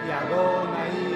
Ягонаи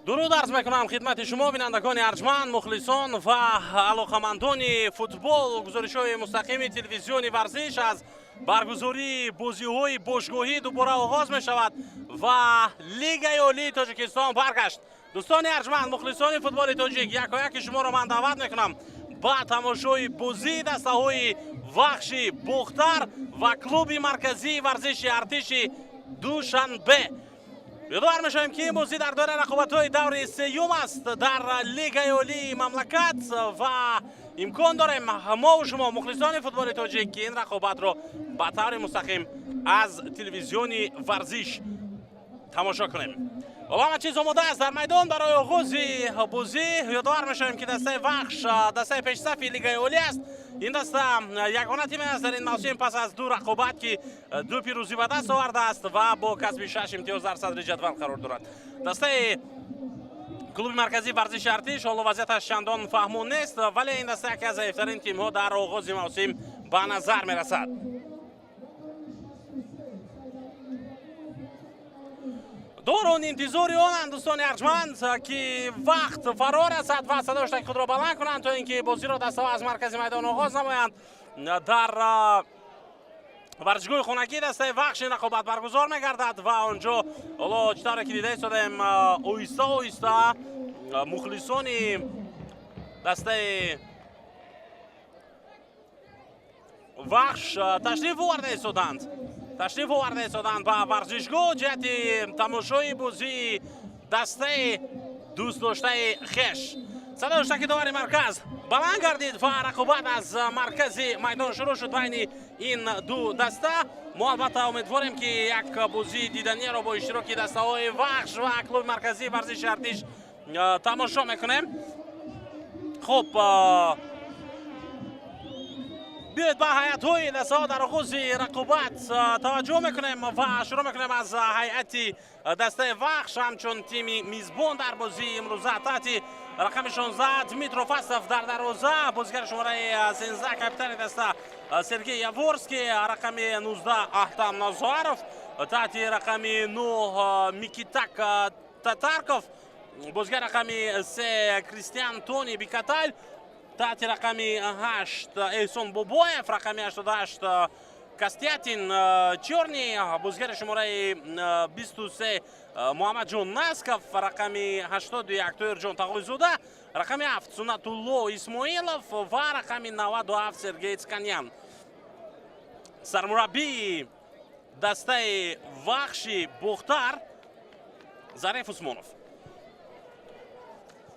Дуруд арз мекунам хидмати шумо, бинандагони арҷманд, мухлисон ва алоқамандони футбол. Гузоришҳои мустақими телевизиони варзиш аз баргузории бозиҳои бошгоҳӣ дубора оғоз мешавад ва Лигаи Олии Тоҷикистон баргашт. Дӯстони арҷманд, мухлисони футболи тоҷик, якояки шуморо ман даъват мекунам ба тамошои бозии дастаҳои Вахши Бохтар ва клуби марказии варзиши артиши Душанбе. Ёдовар мешавем, ки ин бозӣ дар доираи рақобатҳои даври сеюм аст дар Лигаи Олии мамлакат ва имкон дорем мову шумо, мухлисони футболи тоҷик, ки ин рақобатро ба таври мустақим аз телевизиони варзиш тамошо кунем. Ҳоло ҳама чиз омода аст дар майдон барои оғози бозӣ. Ёдовар мешавем, ки дастаи Вахш дастаи пешсафи Лигаи Олӣ аст. Ин даста ягона тиме аст дар ин мавсим пас аз ду рақобат, ки ду пирӯзӣ ба даст овардааст ва бо касби шаш имтиёз дар садри ҷадвал қарор дорад. Дастаи клуби марказии варзиши артиш ҳоло вазъияташ чандон фаҳмон нест, вале ин даста яке аз заифтарин тимҳо дар оғози мавсим ба назар мерасад. Дорон интизори онанд, дӯстони арҷманд, ки вақт фаро расад ва садои худро баланд кунанд, то ин ки бозиро дастаҳо аз маркази майдон оғоз намоянд. Дар варзишгоҳи хонагии дастаи Вахш ин рақобат баргузор мегардад ва онҷо ҳоло, чӣ тавре ки дида истодаем, оҳиста оҳиста мухлисони дастаи Вахш ташриф оварда истоданд ба варзишгоҳ ҷиҳати тамошои бозии дастаи дӯстдоштаи хеш. Садои ҳуштаки довари марказ баланд гардид ва рақобат аз маркази майдон шурӯъ шуд байни ин ду даста. Мо албатта умедворем, ки як бозии диданиро бо иштироки дастаҳои Вахш ва клуби марказии варзиши артиш Тамошо мекунем. Хуб, биёед, ба ҳайатҳои дастаҳо дар оғози рақобат таваҷҷӯҳ мекунем ва шурӯъ мекунем аз ҳайати дастаи Вахш ҳамчун тими мизбон дар бозии имрӯза. Таҳти рақами 16 Дмитро Фастов дар дарвоза, бозигари шумораи 13, капитани даста Сергей Яворский, рақами 19 Аҳтам Назаров, таҳти рақами 9 Микитак Татарков, бозигари рақами 3 Кристиан Тони Бикаталь, таҳти рақами 8 Эҳсон Бобоев, рақами 88 Кастиятин Чёрни, бозигари шумораи 23 Муҳаммадҷон Насков, рақами 81 Тоирҷон Тағойзода, рақами 7 Суннатулло Исмоилов ва рақами 97 Сергей Цканян. Сармураббии дастаи Вахши Бохтар Зариф Усмонов.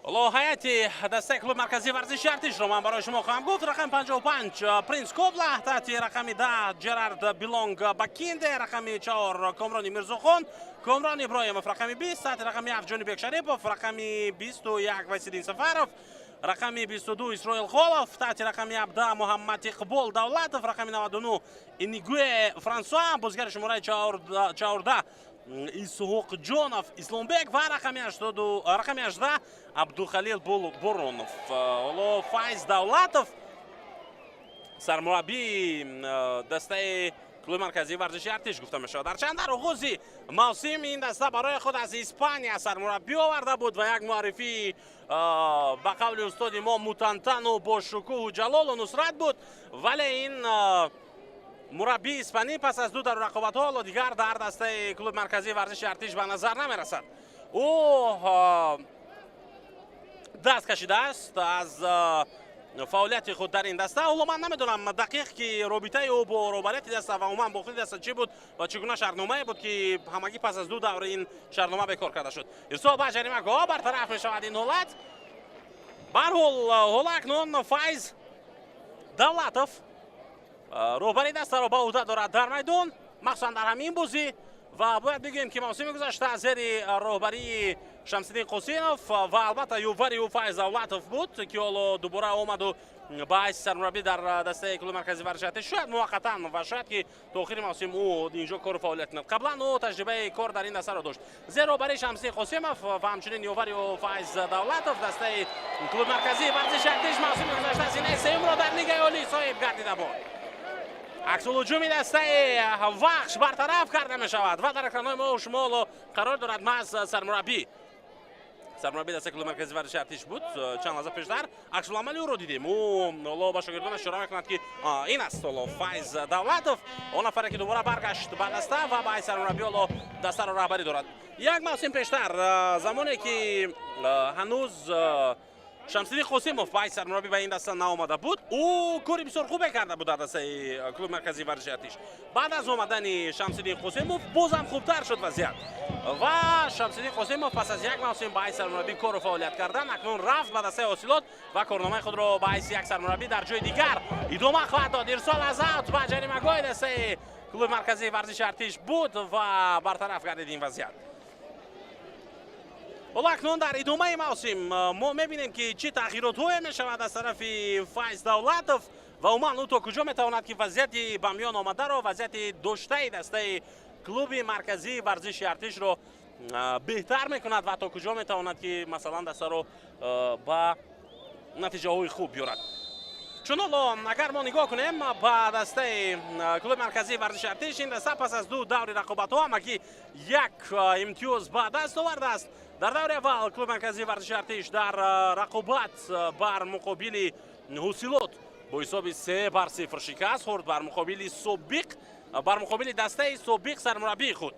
Ҳоло ҳайати дастаи клуби марказии варзиши Артишро ман барои шумо хоҳам гуфт. Рақами 55 Принс Кобла, таҳти рақами 10 Джерард Билонг Бакинде, рақами 4 Комрони Мирзохон, Комрон Иброҳимов, рақами 20, таҳти рақами 7 Ҷонибек Шарипов, рақами 21 Васиддин Сафаров, рақами 22 Исроил Холов, таҳти рақами 17 Муҳаммад Иқбол Давлатов, рақами 99 Инигуе Франсуа, бозигари шумораи 14 Исҳоқҷонов Исломбек ва рақами 18 Абдухалил Боронов. Ҳоло Файз Давлатов, сармураббии дастаи клуби марказии варзиши Артиш гуфта мешавад. Ҳарчанд дар оғози мавсим ин даста барои худ аз Испания сармураббӣ оварда буд ва як муаррифии, ба қавли устоди мо, мутантану бо шукӯҳу ҷалолу нусрат буд, вале ин мураббии испанӣ пас аз ду даври рақобатҳо ҳоло дигар дар дастаи клуби марказии варзиши Артиш ба назар намерасад. Ӯ даст кашидааст аз фаъолияти худ дар ин даста. Ҳоло ман намедонам дақиқ, ки робитаи ӯ бо роҳбарияти даста ва умуман бо худи даста чӣ буд ва чӣ гуна шартномае буд, ки ҳамагӣ пас аз ду даври ин шартнома бекор карда шуд. Ирсол ба ҷаримагоҳ, бартараф мешавад ин ҳолат. Барҳол, ҳоло акнун Файз Давлатов роҳбари дастаро ба ӯҳда дорад дар майдон, махсусан дар ҳамин бозӣ. Ва бояд бигӯем, ки мавсими гузашта зери роҳбарии Шамсиддин Қосимов ва албатта ёвари ӯ Файз Давлатов буд, ки ҳоло дубора омаду ба ҳайси сармураббӣ дар дастаи клуби марказии варзиши Артиш, шояд муваққатан ва шояд ки то охири мавсим ӯ инҷо кору фаъолият кунад. Қаблан ӯ таҷрибаи кор дар ин дастаро дошт. Зери роҳбарии Шамсиддин Қосимов ва ҳамчунин ёвари ӯ Файз Давлатов дастаи клуби марказии варзиши Артиш мавсими гузашта зинаи сеюмро дар Лигаи Олӣ соҳиб гардида буд. Аксулҳуҷуми дастаи Вахш бартараф карда мешавад ва дар экранҳои мо шумо ҳоло қарор дорад маҳз сармураббии дастаи клуби марказии варзиши Артиш буд. Чанд лаҳза пештар аксуламали ӯро дидем. Ӯ ҳоло ба шогирдонаш ишора мекунад, ки ин аст ҳоло Файз Давлатов, он нафаре, ки дубора баргашт ба даста ва ба ҳайси сармураббӣ ҳоло дастаро раҳбарӣ дорад. Як мавсим пештар, замоне ки ҳанӯз Шамсиддин Қосимов ба ҳайси сармураббӣ ба ин даста наомада буд, ӯ кори бисёр хубе карда буд дар дастаи клуби марказии варзиши Артиш. Баъд аз омадани Шамсиддин Қосимов бозам хубтар шуд вазъият ва Шамсиддин Қосимов пас аз як мавсим ба ҳайси сармураббӣ кору фаъолият кардан акнун рафт ба дастаи Ҳосилот ва корномаи худро ба ҳайси як сармураббӣ дар ҷои дигар идома хоҳад дод. Ирсол аз аут ба ҷаримагоҳи дастаи клуби марказии варзиши Артиш буд ва бартараф гардид ин вазъият. Ҳоло акнун дар идомаи мавсим мо мебинем, ки чӣ тағйиротҳое мешавад аз тарафи Файз Давлатов ва умуман ӯ то куҷо метавонад, ки вазъияти ба миён омадаро, вазъияти доштаи дастаи клуби марказии варзиши Артишро беҳтар мекунад ва то куҷо метавонад, ки масалан дастаро ба натиҷаҳои хуб биёрад. Чун ҳоло агар мо нигоҳ кунем ба дастаи клуби марказии варзиши Артиш, ин даста пас аз ду даври рақобатҳо ҳамагӣ як имтиёз ба даст овардааст. Дар даври аввал клуби марказии варзиши Артиш дар рақобат бар муқобили Ҳосилот бо ҳисоби 3-0 шикаст хӯрд бар муқобили дастаи собиқ сармураббии худ.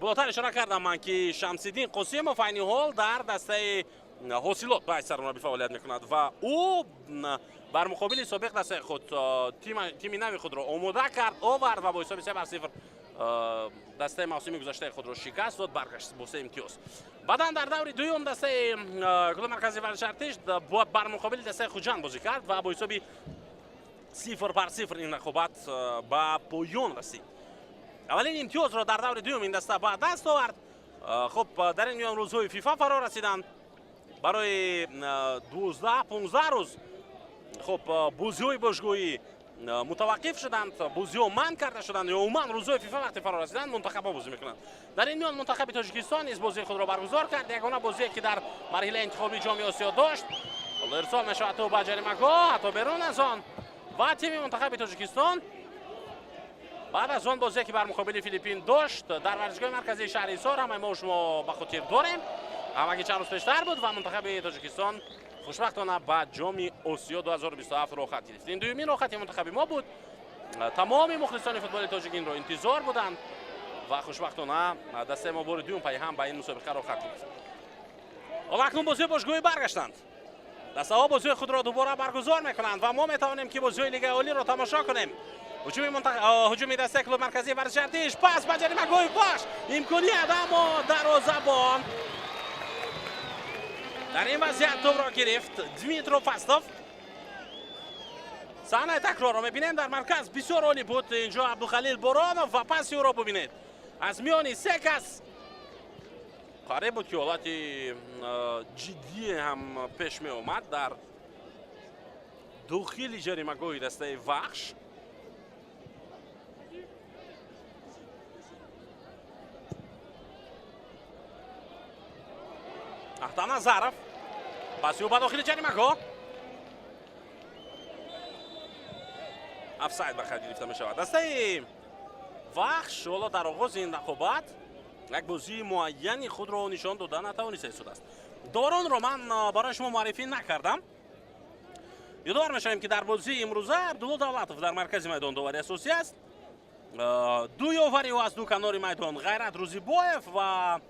Болотар ишора кардам ман, ки Шамсиддин Қосимов айни ҳол дар дастаи Ҳосилот ба ҳайси сармураббӣ фаъолият мекунад ва ӯ бар муқобили собиқ дастаи худ тими нави худро омода кард, овард ва бо ҳисоби 3-0 дастаи мавсими гузаштаи худро шикаст дод, баргашт бо се имтиёз. Баъдан дар даври дуюм дастаи клуби марказии варзиши Артиш бар муқобили дастаи Хуҷанд бозӣ кард ва бо ҳисоби 0-0 ин рақобат ба поён расид. Аввалин имтиёзро дар даври дуюм ин даста ба даст овард. Хуб, дар ин миён рӯзҳои ФИФА фаро расиданд. Барои 12-15 рӯз хуб бозиҳои бошгоҳӣ мутаваққиф шуданд, бозиҳо манъ карда шуданд ё умуман рӯзҳои ФИФА вақте фаро расиданд, мунтахабҳо бозӣ мекунанд. Дар ин миён мунтахаби Тоҷикистон низ бозии худро баргузор кард. Ягона бозие ки дар марҳилаи интихобии Ҷоми Осиё дошт. Ҳоло ирсол мешавад то ба ҷаримагоҳ, ҳатто берун аз он, ва тими мунтахаби Тоҷикистон баъд аз он бозие ки бар муқобили Филиппин дошт дар варзишгоҳи марказии шаҳри Ҳисор, ҳамаи мо шумо ба хотир дорем, ҳамагӣ чанд рӯз пештар буд ва мунтахаби Тоҷикистон хушбахтона ба Ҷоми Осиё 2027 роҳхат гирифт. Ин дуюмин роҳхати мунтахаби мо буд. Тамоми мухлисони футболи тоҷик инро интизор буданд ва хушбахтона дастаи мо бори дуюм пайҳам ба ин мусобиқа роҳхат гирифт. Ҳоло акнун бозиҳои бошгоҳӣ баргаштанд. Дастаҳо бозиҳои худро дубора баргузор мекунанд ва мо метавонем ки бозиҳои Лигаи Олиро тамошо кунем. Ҳуҷуми дастаи клуби марказии варзиши Артиш, пас ба ҷаримагоҳи Вахш, имконият, аммо дарвозабон дар ин вазъият тӯбро гирифт Дмитро Фастов. Саҳнаи такрорро мебинем, дар марказ бисёр олӣ буд инҷо Абдухалил Боронов ва паси ӯро бубинед. Аз миёни се кас қариб буд ки ҳолати ҷиддие ҳам пеш меомад дар дохили ҷаримагоҳи дастаи Вахш. Ахтам Назаров паси ӯ ба дохили ҷаримагоҳ, офсайд ба қайд гирифта мешавад. Дастаи Вахш ҳоло дар оғози ин рақобат як бозии муайяни худро нишон дода натавониста истодааст. Доронро ман барои шумо муаррифӣ накардам. Ёдовар мешавем ки дар бозии имрӯза Абдулло Давлатов дар маркази майдон довари асосӣ аст. Ду ёвари ӯ аз ду канори майдон Ғайрат Рӯзибоев ва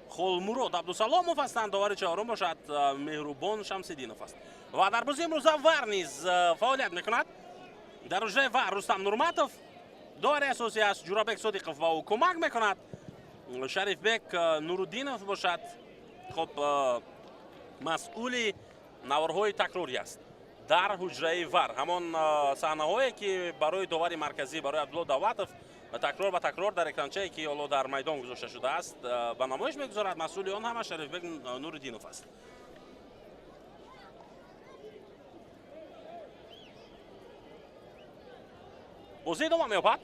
Холмурод Абдусаломов ҳастанд. Довари чаҳорум бошад Меҳрубон Шамсиддинов аст. Ва дар бозии имрӯза ВАР низ фаъолият мекунад. Дар ҳуҷраи ВАР Рустам Нурматов довари асосӣ аст. Ҷурабек Содиқов ба ӯ кӯмак мекунад. Шарифбек Нуруддинов бошад хуб масъули наворҳои такрорӣ аст дар ҳуҷраи ВАР. Ҳамон саҳнаҳое ки барои довари марказӣ, барои Абдулло Давлатов такрор ба такрор дар экранчае ки ҳоло дар майдон гузошта шудааст ба намоиш мегузорад, масъули он ҳама Шарифбек Нуриддинов аст. Бозӣ идома меёбад.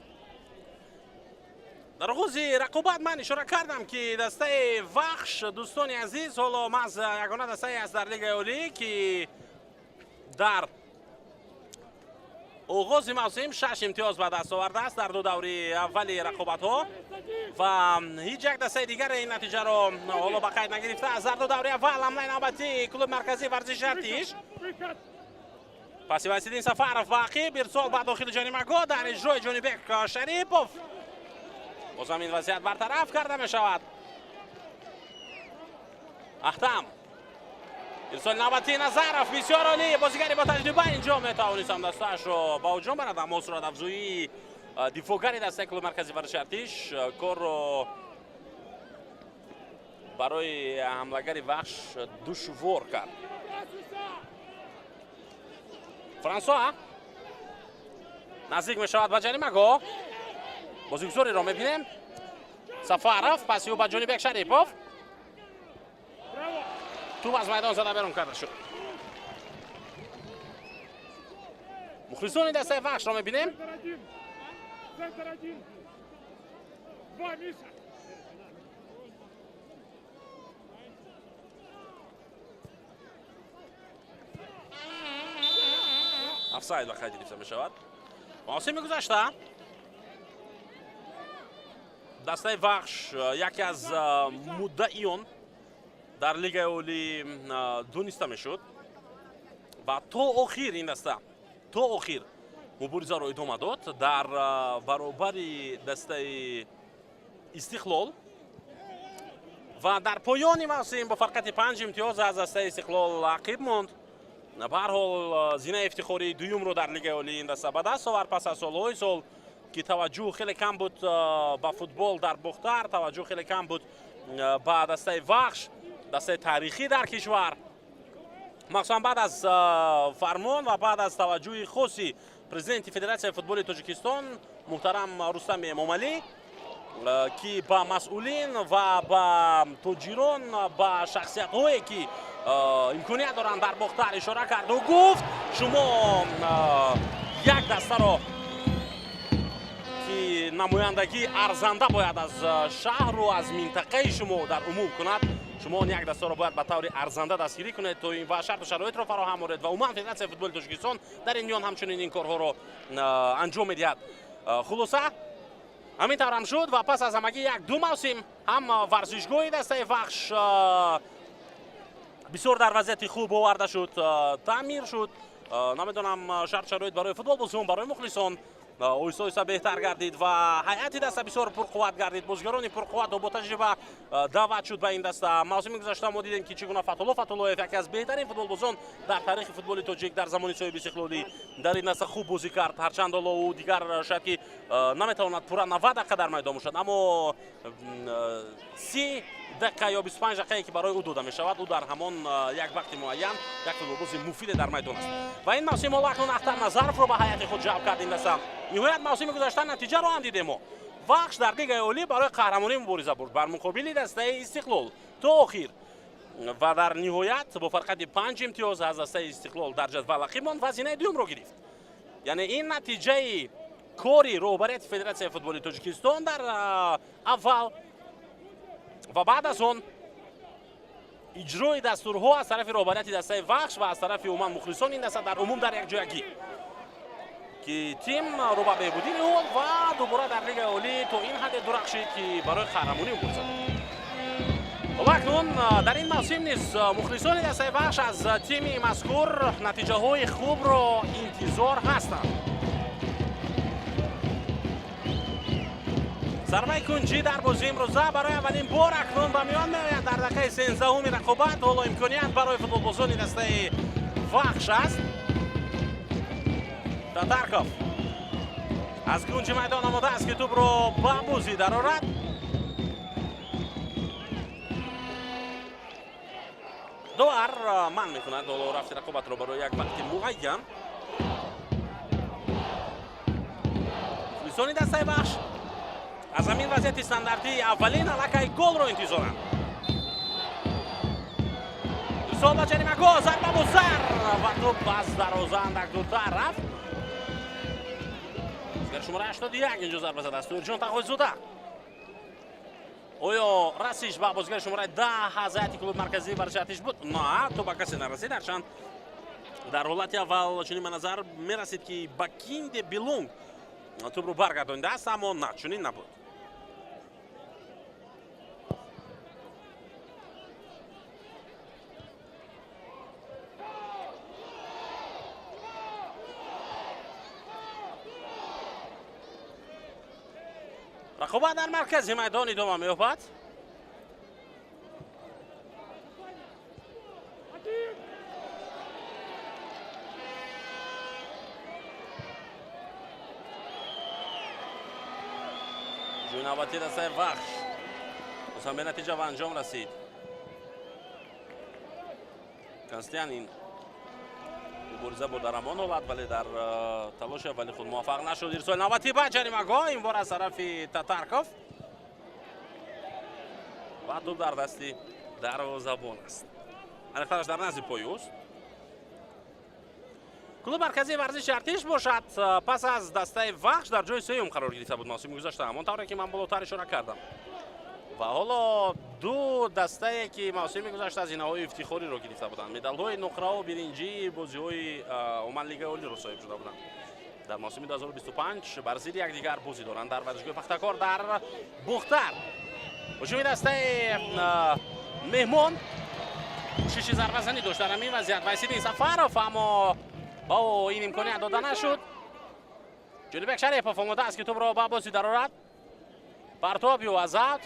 Дар оғози рақобат ман ишора кардам ки дастаи Вахш, дӯстони азиз, ҳоло маҳз ягона дастае аст дар Лигаи Олӣ ки дар оғози мавсим 6 имтиёз ба даст овардааст дар ду даври аввали рақобатҳо ва ҳеҷ як дастаи дигаре ин натиҷаро ҳоло ба қайд нагирифтааст. Дар ду даври аввал ҳамлаи навбатии клуби марказии варзиши Артиш, паси Васиддин Сафаров ба ақиб, ирсол ба дохили ҷаримагоҳ дар иҷрои Ҷонибек Шарипов. Бозам ин вазъият бартараф карда мешавад. Ахтам, ирсоли навбатии Назаров, бисёр олӣ, бозигари бо таҷриба инҷо метавонист ҳамдастаашро ба ҳуҷум барад, аммо суратафзоии дифоъгари дастаи клуби марказии варзиши Артиш корро барои ҳамлагари Вахш душвор кард. Франсуа наздик мешавад ба ҷаримагоҳ. Бозигузориро мебинем. Сафаров паси ӯ ба Ҷонибек Шарипов. Туп аз майдон зада берун карда шуд. Мухлисони дастаи Вахшро мебинем. Офсайд ба қайд гирифта мешавад. Мавсими гузашта дастаи Вахш яке аз муддаиён дар Лигаи Олӣ дониста мешуд ва то охир ин даста то охир муборизаро идома дод дар баробари дастаи Истиқлол ва дар поёни мавсим бо фарқияти 5 имтиёз аз дастаи Истиқлол ақиб монд. Ба ҳар ҳол зинаи ифтихории дуюмро дар Лигаи Олӣ ин даста ба даст овард пас аз солҳои сол ки таваҷҷӯҳ хеле кам буд ба футбол дар Бохтар, таваҷҷӯҳ хеле кам буд ба дастаи Вахш, дастаи таърихӣ дар кишвар. Махсусан баъд аз фармон ва баъд аз таваҷҷӯҳи хоси президенти Федератсияи футболи Тоҷикистон муҳтарам Рустам Эмомалӣ Ки ба масъулин ва ба тоҷирон, ба шахсиятҳое ки имконият доранд дар Бохтар ишора карду гуфт: шумо як дастаро ки намояндагии арзанда бояд аз шаҳру аз минтақаи шумо дар умум кунад, шумо он як дастаро бояд ба таври арзанда дастгирӣ кунед то ин ва шарту шароитро фароҳам оред. Ва умуман Федератсияи футболи Тоҷикистон дар ин миён ҳамчунин ин корҳоро анҷом медиҳад. Хулоса, ҳамин тавр ҳам шуд ва пас аз ҳамагӣ як-ду мавсим ҳам варзишгоҳи дастаи Вахш бисёр дар вазъияти хуб оварда шуд, таъмир шуд. Намедонам, шарт шароит барои футболбозиён, барои мухлисон оҳиста оҳиста беҳтар гардид ва ҳайати даста бисёр пурқувват гардид. Бозигарони пурқуввату бо таҷриба даъват шуд ба ин даста. Мавсими гузашта мо дидем, ки чӣ гуна Фатҳулло Фатҳуллоев, яке аз беҳтарин футболбозон дар таърихи футболи тоҷик дар замони соҳиби истиқлолӣ, дар ин даста хуб бозӣ кард. Ҳарчанд ҳоло ӯ дигар шояд ки наметавонад пурра 90 дақиқа дар майдон бошад, аммо 30 дақиқа ё 25 дақиқае ки барои ӯ дода мешавад, ӯ дар ҳамон як вақти муайян як футболбози муфиде дар майдон аст. Ва ин мавсим ҳоло акнун Ахтар Назаровро ба ҳайати худ ҷалб кард ин даста. Ниҳоят, мавсими гузашта натиҷаро ҳам дидем мо. Вахш дар Лигаи Олӣ барои қаҳрамонӣ мубориза бурд бар муқобили дастаи Истиқлол то охир ва дар ниҳоят бо фарқияти 5 имтиёз аз дастаи Истиқлол дар ҷадвал ақиб монд ва зинаи дуюмро гирифт. Яъне ин натиҷаи кори роҳбарияти Федератсияи футболи Тоҷикистон дар аввал ва баъд аз он иҷрои дастурҳо аз тарафи роҳбарияти дастаи Вахш ва аз тарафи умуман мухлисони ин даста дар умум дар якҷоягӣ, ки тим рӯ ба беҳбудӣ ниҳод ва дубора дар Лигаи Олӣ то ин ҳадде дурахшид, ки барои қаҳрамонӣ мубориза бурд. Ва акнун дар ин мавсим низ мухлисони дастаи Вахш аз тими мазкур натиҷаҳои хубро интизор ҳастанд. Зарбаи кунҷӣ дар бозии имрӯза барои аввалин бор акнун ба миён меояд дар дақиқаи 13-уми рақобат. Ҳоло имконият барои футболбозони дастаи Вахш аст. Татарков аз кунҷи майдон омода аст, ки тӯбро ба бозӣ дарорад. Довар манъ мекунад ҳоло рафти рақобатро барои як вақти муайян. Мухлисони дастаи Вахш аз ҳамин вазъияти стандартии аввалин аллакай голро интизоранд. Ирсол ба ҷаримагоҳ, зарба бо сар ва тӯб аз дарвоза андак дуртар рафт. Бозигари шумораи 81 инҷо зарба задааст, Тоҳирҷон Тағойзода. Оё расиш ба бозигари шумораи 10 аз ҳайати клуби марказии варзиши Артиш буд? На, то ба касе нарасид. Ҳарчанд дар ҳолати аввал чунин ба назар мерасид, ки ба Кинде Билунг тӯбро баргардонидааст, аммо на, чунин набуд. Рақобат дар маркази майдон идома меёбад. Ҷои навбатии дастаи Вахш боз бенатиҷа ба анҷом расид. Константин мубориза бо дар ҳамон ҳолат, вале дар талоши аввали худ муваффақ нашуд. Ирсоли навбатӣ ба ҷаримагоҳ, ин бор аз тарафи Татарков ва тӯб дар дасти дарвозабон аст. Аниқтараш, дар назди пои ӯст. Клуби марказии варзиши Артиш бошад, пас аз дастаи Вахш дар ҷои сеюм қарор гирифта буд мавсими гузашта, ҳамон тавре ки ман болотар ишора кардам. Ва ҳоло ду дастае ки мавсими гузашта зинаҳои ифтихориро гирифта буданд, медалҳои нуқраву биринҷии бозиҳои умуман Лигаи Олиро соҳиб шуда буданд, дар мавсими 2025 бар зидди якдигар бозӣ доранд дар варзишгоҳи Пахтакор дар Бухтар. Ҳуҷуми дастаи меҳмон, кӯшиши зарбазанӣ дошт дар ҳамин вазъият Вайсиддин Сафаров, аммо ба ӯ ин имконият дода нашуд. Ҷонибек Шарипов омода аст, ки тӯбро ба бозӣ дарорад. Партоб ё аз аут.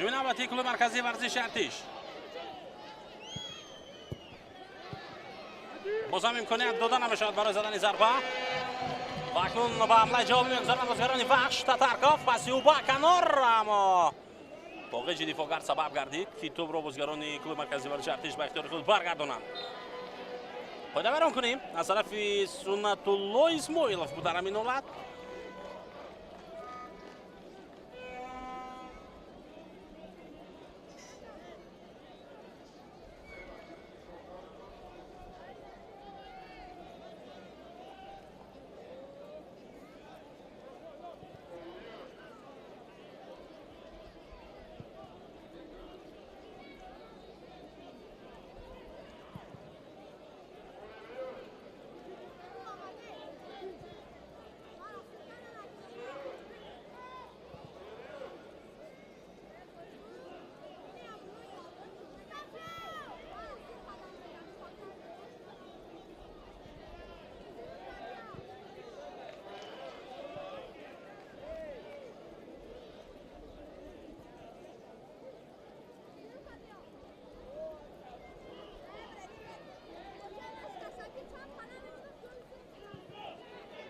Ҳуҷуми навбатии клуби марказии варзиши Артиш. Бозам имконият дода намешавад барои задани зарба. Ва акнун ба ҳамлаи ҷавобӣ мегузаранд бозигарони Вахш. Татарков паси ӯ ба канор, аммо боғиҷи дифоъгар сабаб гардид, ки тӯбро бозигарони клуби марказии варзиши Артиш ба ихтиёри худ баргардонанд. Қоидавайрон кунем аз тарафи Суннатулло Исмоилов буд дар ҳамин ҳолат.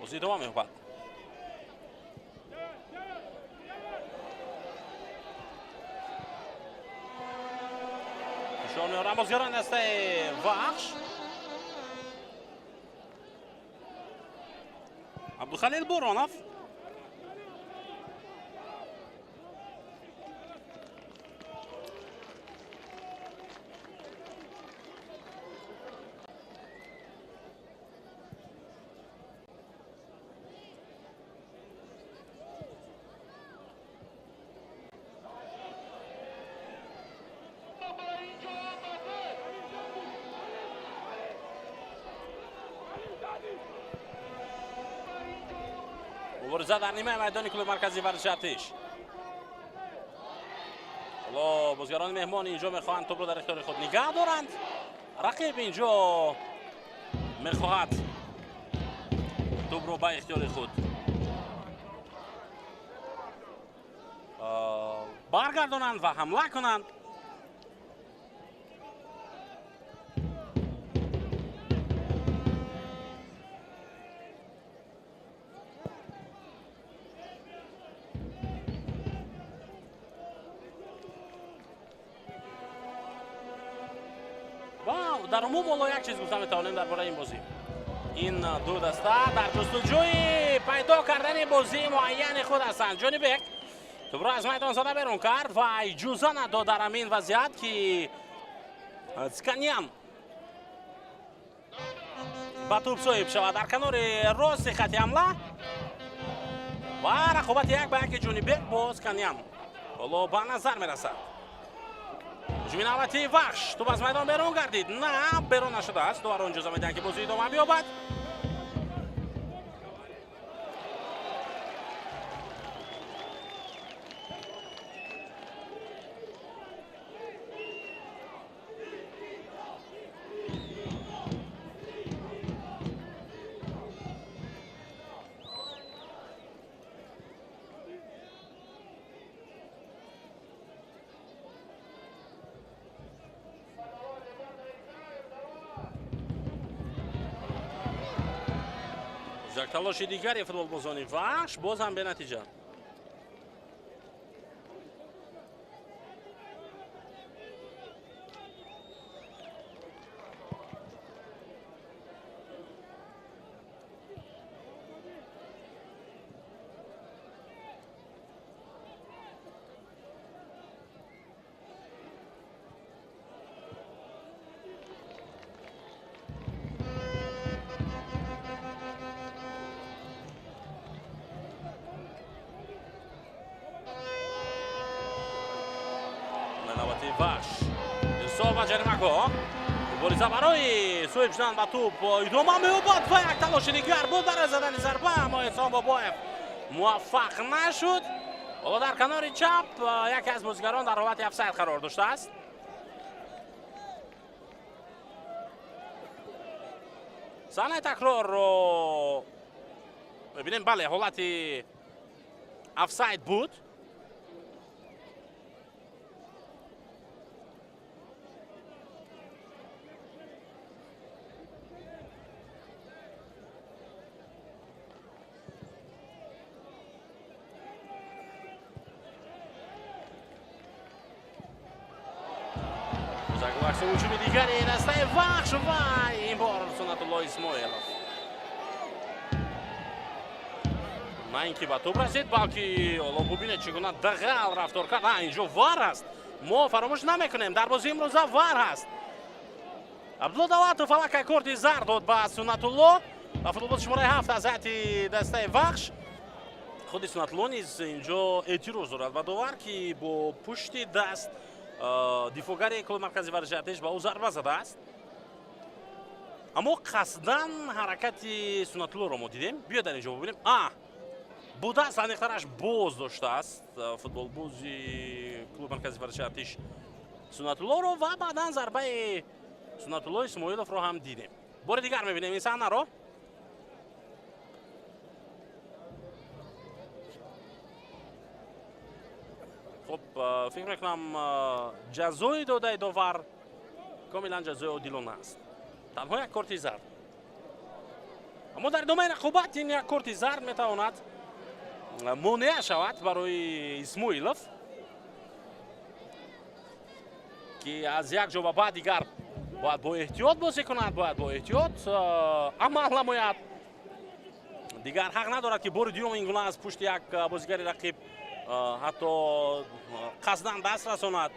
Бозӣ идома меёбад. Фишор меоранд бозигарони дастаи Вахш. Абдухалил Боронов. Мубориза дар нимаи майдони клуби марказии варзиши Артиш. Ҳоло бозигарони меҳмон инҷо мехоҳанд тӯбро дар ихтиёри худ нигаҳ доранд. Рақиб инҷо мехоҳад тӯбро ба ихтиёри худ баргардонанд ва ҳамла кунанд. Дар умум ҳоло як чиз гуфта метавонем дар бораи ин бозӣ. Ин ду даста дар ҷустуҷӯи пайдо кардани бозии муайяни худ ҳастанд. Ҷонибек тӯбро аз майдон зада берун кард ва иҷоза надод дар ҳамин вазъият, ки Цканян ба тӯб соҳиб шавад дар канори рости хати ҳамла ва рақобати як ба яки Ҷонибек бо Цканян ҳоло ба назар мерасад. Ҳуҷуми навбатии Вахш. Тӯб аз майдон берун гардид. На, берун нашудааст. Доварон иҷоза медиҳанд, ки бозӣ идома биёбад. Як талоши дигари футболбозони Вахш боз ҳам бенатиҷа. Навбати Вахш. Ирсол ба ҷаримагоҳ. Мубориза барои соҳиб шудан ба тӯб идома меёбад ва як талоши дигар буд барои задани зарба, аммо Эҳсон Бобоев муваффақ нашуд. Ҳоло дар канори чап яке аз бозигарон дар ҳолати офсайд қарор доштааст. Саҳнаи такрорро мебинем. Бале, ҳолати офсайд буд. Ҳуҷуми дигари дастаи Вахш ва ин бор Суннатулло Исмоилов на ин ки ба тӯб расид, балки ҳоло бубинед, чӣ гуна дағал рафтор кард. Инҷо ВАР аст, мо фаромӯш намекунем, дар бозии имрӯза ВАР ҳаст. Абдулло Давлатов аллакай корти зард дод ба Суннатулло ва футболбози шумораи 7 аз ҳайати дастаи Вахш. Худи Суннатулло низ инҷо эътироз дорад ба довар, ки бо пушти даст дифоъгари клуби маркази варзиши Артиш ба ӯ зарба задааст. Аммо қасдан ҳаракати Суннатуллоро мо дидем. Биё дар инҷо бубинем. Бо даст аниқтараш боз доштааст футболбози клуби маркази варзиши Артиш Суннатуллоро ва баъдан зарбаи Суннатулло Исмоиловро ҳам дидем. Бори дигар мебинем ин саҳнаро. Хуб, фикр мекунам, ҷазои додаи довар комилан ҷазои одилона аст, танҳо як корти зард. Аммо дар идомаи рақобат ин як корти зард метавонад монеа шавад барои Исмоилов, ки аз як ҷо ба баъд дигар бояд бо эҳтиёт бозӣ кунад, бояд бо эҳтиёт амал намояд. Дигар ҳақ надорад, ки бори дуюм ин гуна аз пушти як бозигари рақиб ҳатто қасдан даст расонад,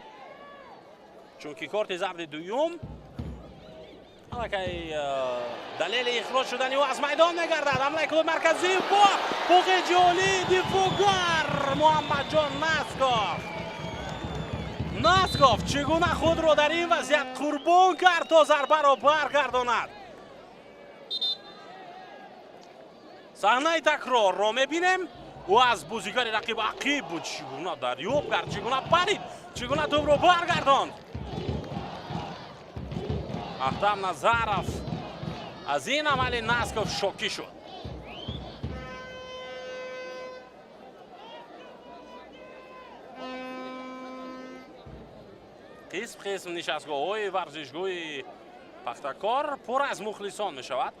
чунки корти зарди дуюм аллакай далели ихроҷ шудани ӯ аз майдон мегардад. Ҳамлаи клуби марказӣ бо ҳуқуқи ҷолии дифоъгар Муҳаммадҷон Насков. Насков чӣ гуна худро дар ин вазъият қурбон кард, то зарбаро баргардонад. Саҳнаи такрорро мебинем. Ӯ аз бозигари рақиб ақиб буд, чӣ гуна дарёб кард, чӣ гуна парид, чӣ гуна тӯбро баргардонд. Ахтам Назаров аз ин амали Насков шокӣ шуд. Қисм қисм нишастгоҳҳои варзишгоҳи Пахтакор пур аз мухлисон мешавад.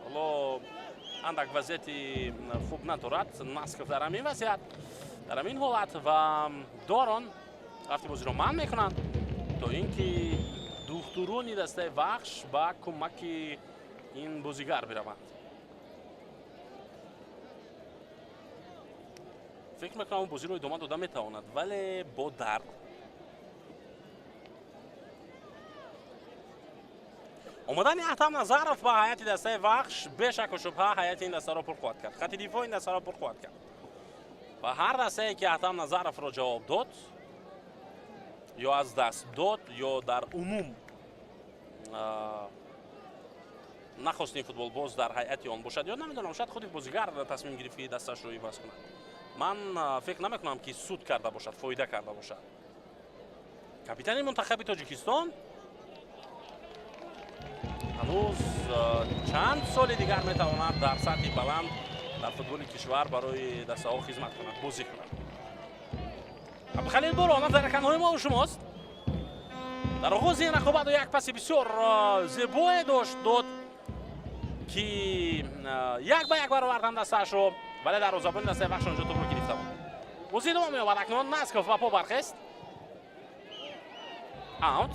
Ҳоло андак вазъияти хуб надорад Насков дар ҳамин вазъият, дар ҳамин ҳолат, ва дорон рафти бозиро манъ мекунанд, то ин ки духтурони дастаи Вахш ба кӯмаки ин бозигар бираванд. Фикр мекунам, бозиро идома дода метавонад, вале бо дард. Омадани Ахтам Назаров ба ҳайати дастаи Вахш бешаку шубҳа ҳайати ин дастаро пурқувват кард, хати дифои ин дастаро пурқувват кард ва ҳар дастае, ки Ахтам Назаровро ҷавоб дод, ё аз даст дод, ё дар умум нахост ин футболбоз дар ҳайати он бошад, ё намедонам, шояд худи бозигар тасмим гирифт, ки дасташро иваз кунад. Ман фикр намекунам, ки суд карда бошад, фоида карда бошад. Капитани мунтахаби Тоҷикистон ҳанӯз чанд соли дигар метавонад дар сатҳи баланд дар футболи кишвар барои дастаҳо хизмат кунад, бозӣ кунад. Абдухалил Боронов дар ракамҳои мо шумост. Дар оғози ин рақобат як паси бисёр зебое дошт, дод, ки 1-1 баровардан дастаашро, вале дарвозабони дастаи Вахш онҷо тӯбро гирифта буд. Бозӣ идома меёбад. Акнун Насков ба по бархест. Аут.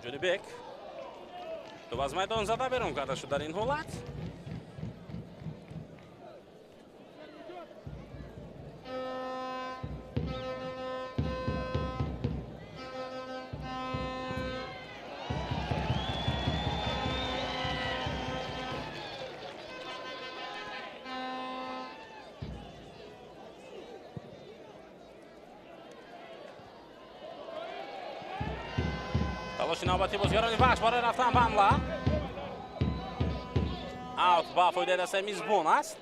Ҷонибек тӯб аз майдон зада берун карда шуд дар ин ҳолат. Талоши навбати бозигарони Вахш барои рафтан ба ҳамла. Аут ба фоидаи дастаи мизбон аст.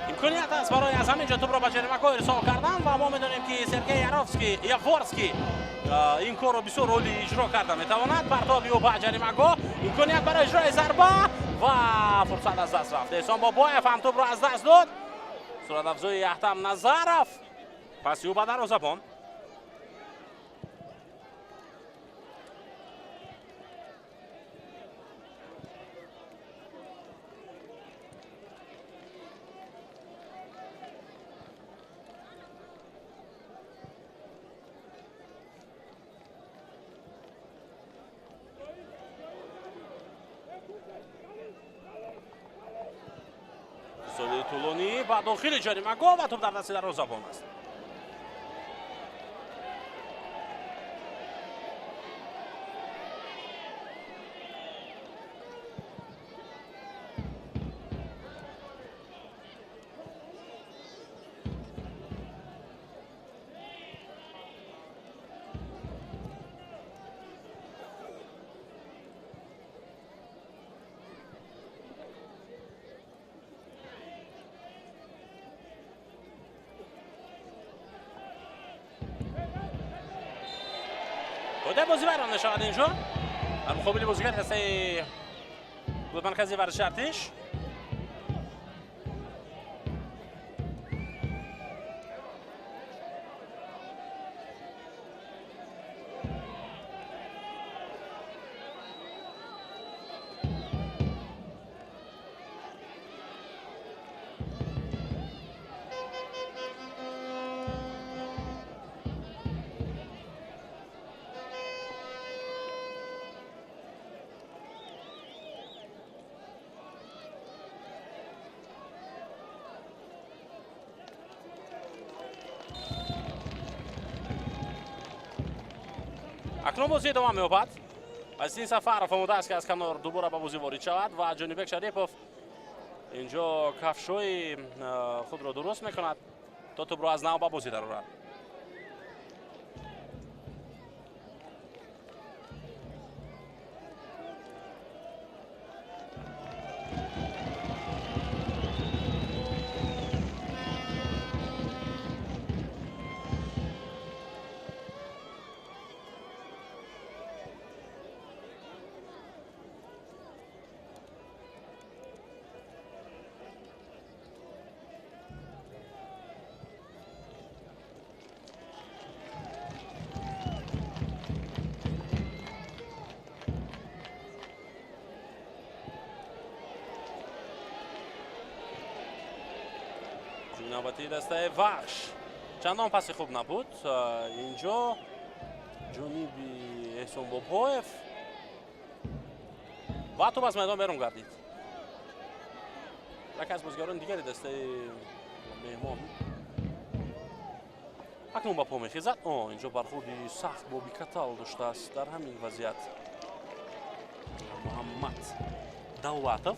Имконият аст барои аз ҳамин ҷо тӯбро ба ҷаримагоҳ ирсол кардан ва мо медонем, ки Сергей Яворский ин корро бисёр олӣ иҷро карда метавонад. Партоби ӯ ба ҷаримагоҳ, имконият барои иҷрои зарба ва фурсат аз даст рафт. Эҳсон Бобоев ҳам тӯбро аз даст дод. Суратафзои Аҳтам Назаров, паси ӯ ба дарвозабон. Соли тӯлонӣ ба дохили ҷаримагоҳ ва тӯб дар дасти дарвозабон аст. Дода бозӣ вайрон мешавад инҷо дар муқобили бозигари дастаи клуби марказии варзиши Артиш. Акнун бозӣ идома меёбад. Азиздин Сафаров омода аст, ки аз канор дубора ба бозӣ ворид шавад ва Ҷонибек Шарипов инҷо кафшҳои худро дуруст мекунад, то тӯбро аз нав ба бозӣ дарорад. Навбати дастаи Вахш чандон паси хуб набуд. Инҷо ҷониби Эҳсон Бобоев ва тӯб аз майдон берун гардид. Яке аз бозигарони дигари дастаи меҳмон акнун ба по мехезад. Инҷо бархурди сахт бо Бикатал доштааст дар ҳамин вазъият Муҳаммад Давлатов.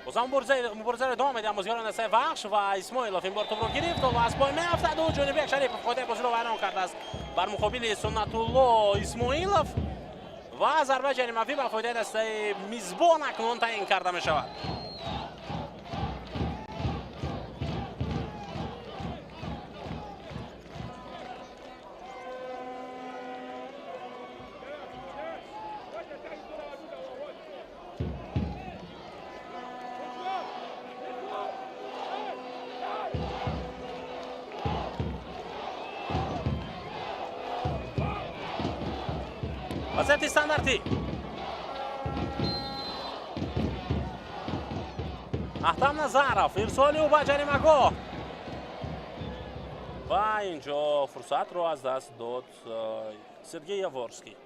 Бозам муборизаро идома медиҳанд бозигарони дастаи Вахш ва Исмоилов ин бор тӯбро гирифт ва аз пой меафтад. Ӯ Ҷонибек Шарипов қоидаи бозиро вайрон кардааст бар муқобили Суннатулло Исмоилов ва зарбаи ҷаримавӣ ба фоидаи дастаи мизбон акнун таъин карда мешавад. Вазъияти стандартӣ. Аҳтам Назаров, ирсоли ӯ ба ҷаримагоҳ ва инҷо фурсатро аз даст дод Сергей Яворский.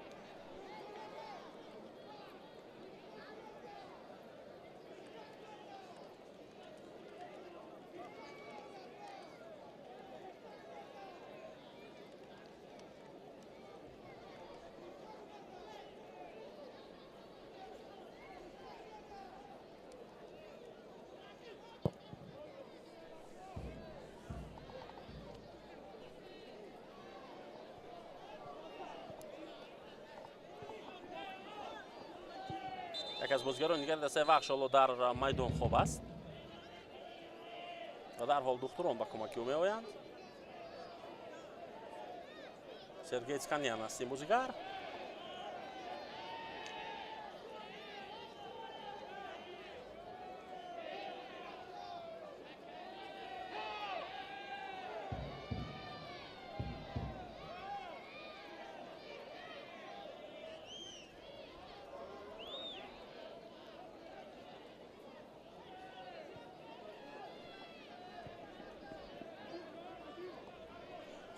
Яке аз бозигарони дигари дастаи Вахш ҳоло дар майдон хоб аст ва дарҳол духтурон ба кӯмаки ӯ меоянд. Сергей Цканян аст ин бозигар.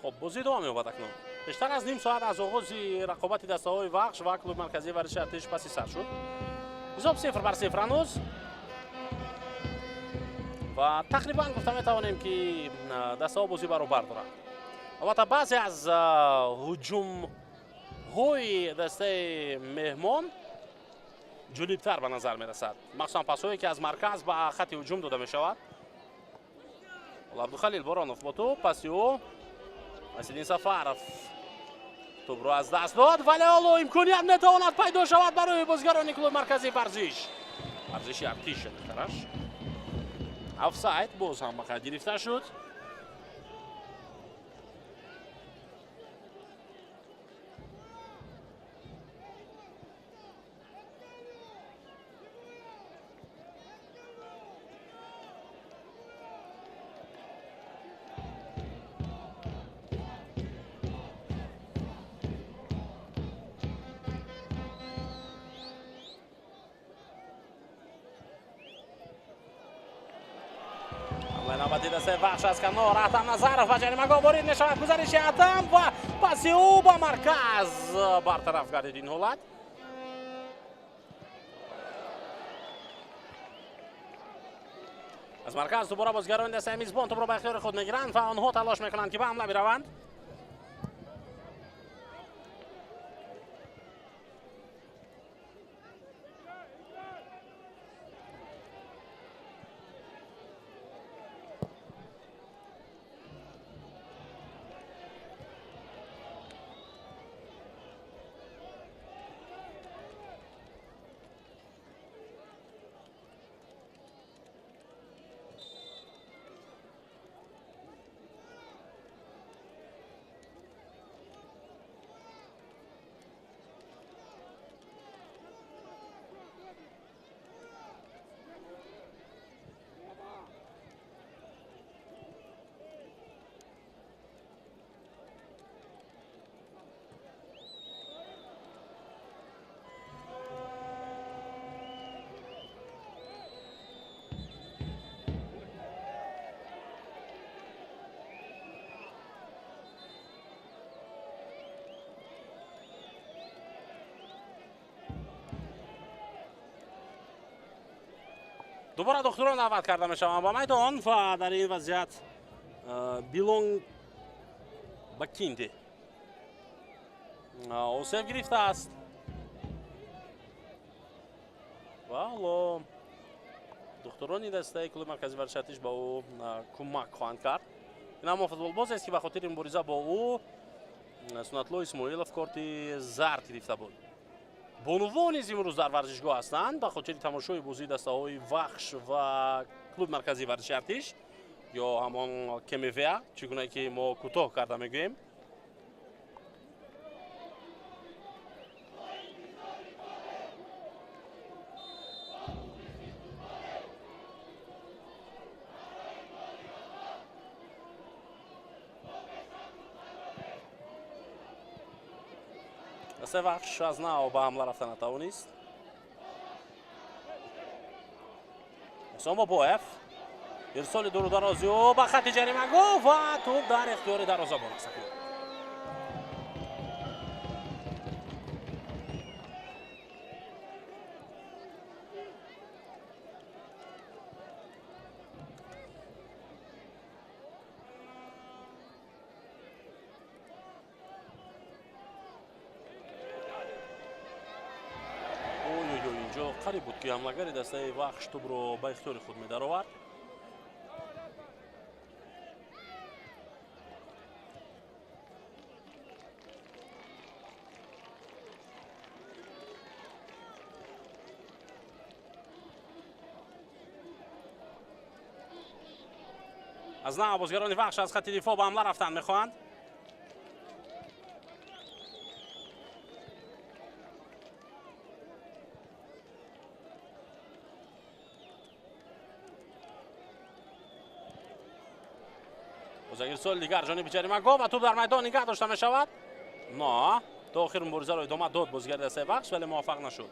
Хоб, бозӣ идома меёбад акнун. Бештар аз ним соат аз оғози рақобати дастаҳои Вахш ва клуби марказии варзиши Артиш паси сар шуд. Ҳисоб 0-0 ҳанӯз ва тақрибан гуфта метавонем, ки дастаҳо бозӣ баробар доранд. Албатта, баъзе аз ҳуҷумҳои дастаи меҳмон ҷолибтар ба назар мерасад, махсусан пасҳое, ки аз марказ ба хатти ҳуҷум дода мешавад. Абдухалил Боронов бо тӯб, паси ӯ Василин Сафаров тӯбро аз даст дод, вале ҳоло имконият метавонад пайдо шавад барои бозигарони клуби марказии варзиши Артиш. Беҳтараш, офсайд боз ҳам ба қайд гирифта шуд. Навбати дастаи Вахш аз канор Атам Назаров ба ҷаримагоҳ ворид мешавад. Гузариши Атам ва паси ӯ ба марказ, бартараф гардид ин ҳолат. Аз марказ дубора бозигарони дастаи мизбон тӯбро ба ихтиёри худ мегиранд ва онҳо талош мекунанд, ки ба ҳамла бираванд. Дубора духтурон даъват карда мешаванд ба майдон ва дар ин вазъият Билонг Бакинди осеб гирифтааст ва ҳоло духтурони дастаи клуби марказии варзиши Артиш ба ӯ кӯмак хоҳанд кард. Ин ҳамон футболбоз аст, ки ба хотири мубориза бо ӯ Суннатло Исмоилов корти зард гирифта буд. Бонувон низ имрӯз дар варзишгоҳ ҳастанд ба хотири тамошои бозии дастаҳои Вахш ва клуби марказии варзиши Артиш ё ҳамон КМВА, чӣ гуна ки мо кӯтоҳ карда мегӯем. Дастаи Вахш аз нав ба ҳамла рафта натавонист. Эҳсон Бобоев, ирсоли дуру дарози ӯ ба хатти ҷаримагоҳ ва тӯб дар ихтиёри дарвозабон аст. Қариб буд, ки ҳамлагари дастаи Вахш тӯбро ба ихтиёри худ медаровард. Аз нав бозигарони Вахш аз хати дифоъ ба ҳамла рафтан мехоҳанд. Ирсоли дигар ҷониби ҷаримагоҳ ва тӯб дар майдон нигаҳ дошта мешавад. Но то охир муборизаро идома дод бозигари дастаи Вахш, вале муваффақ нашуд.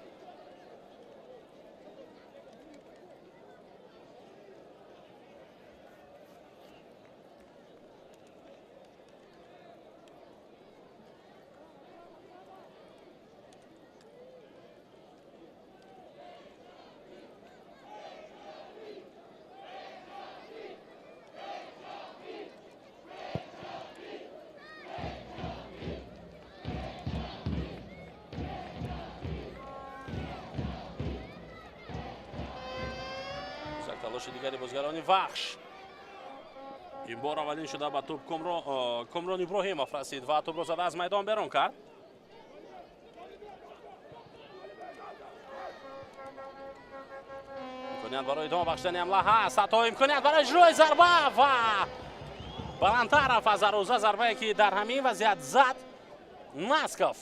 Талоши дигари бозигарони Вахш. Ин бор аввалин шуда ба тӯб Комрон Иброҳимов расид ва тӯбро зада аз майдон берун кард. Имконият барои идома бахшидани ҳамла ҳаст, ҳатто имконият барои иҷрои зарба ва баландтар рафт аз дарвоза. Зарбае ки дар ҳамин вазъият зад Насков.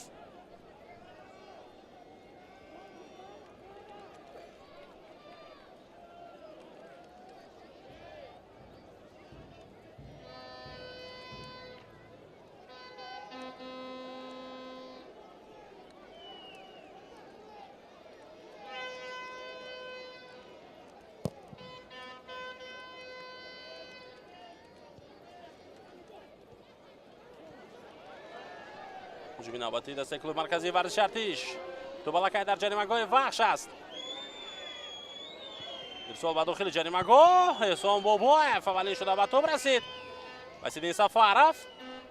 Ҳуҷуми навбатии дастаи клуби марказии варзиши Артиш. Тӯб аллакай дар ҷаримагоҳи Вахш аст. Ирсол ба дохили ҷаримагоҳ. Эҳсон Бобоев аввалин шуда ба тӯб расид. Васиддин Сафаров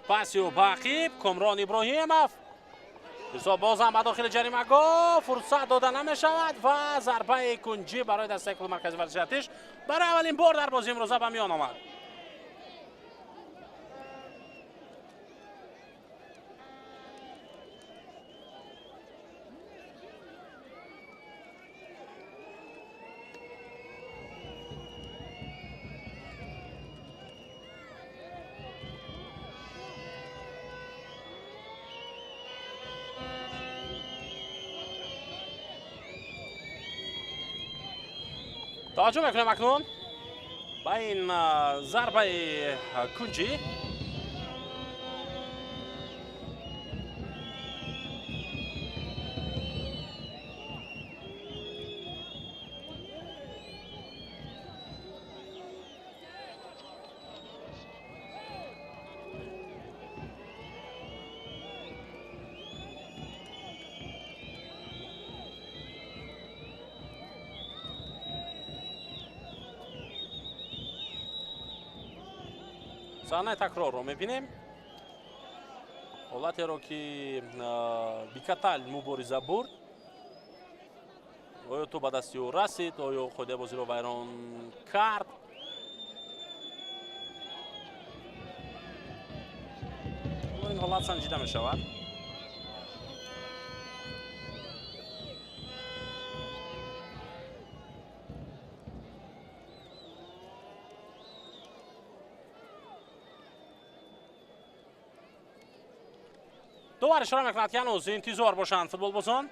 паси ӯ ба ақиб Комрон Иброҳимов. Ирсол бозам ба дохили ҷаримагоҳ, фурсат дода намешавад ва зарбаи кунҷӣ барои дастаи клуби марказии варзиши Артиш барои аввалин бор дар бозии имрӯза ба миён омад. Таваҷҷӯҳ мекунем акнун ба ин зарбаи кунҷӣ. Саҳнаи такрорро мебинем. Ҳолатеро ки Бикатал мубориза бурд. Оё тӯб ба дасти ӯ расид, оё қоидаи бозиро вайрон кард? Ин ҳолат санҷида мешавад. Довар ишора мекунад, ки ҳанӯз интизор бошанд футболбозон.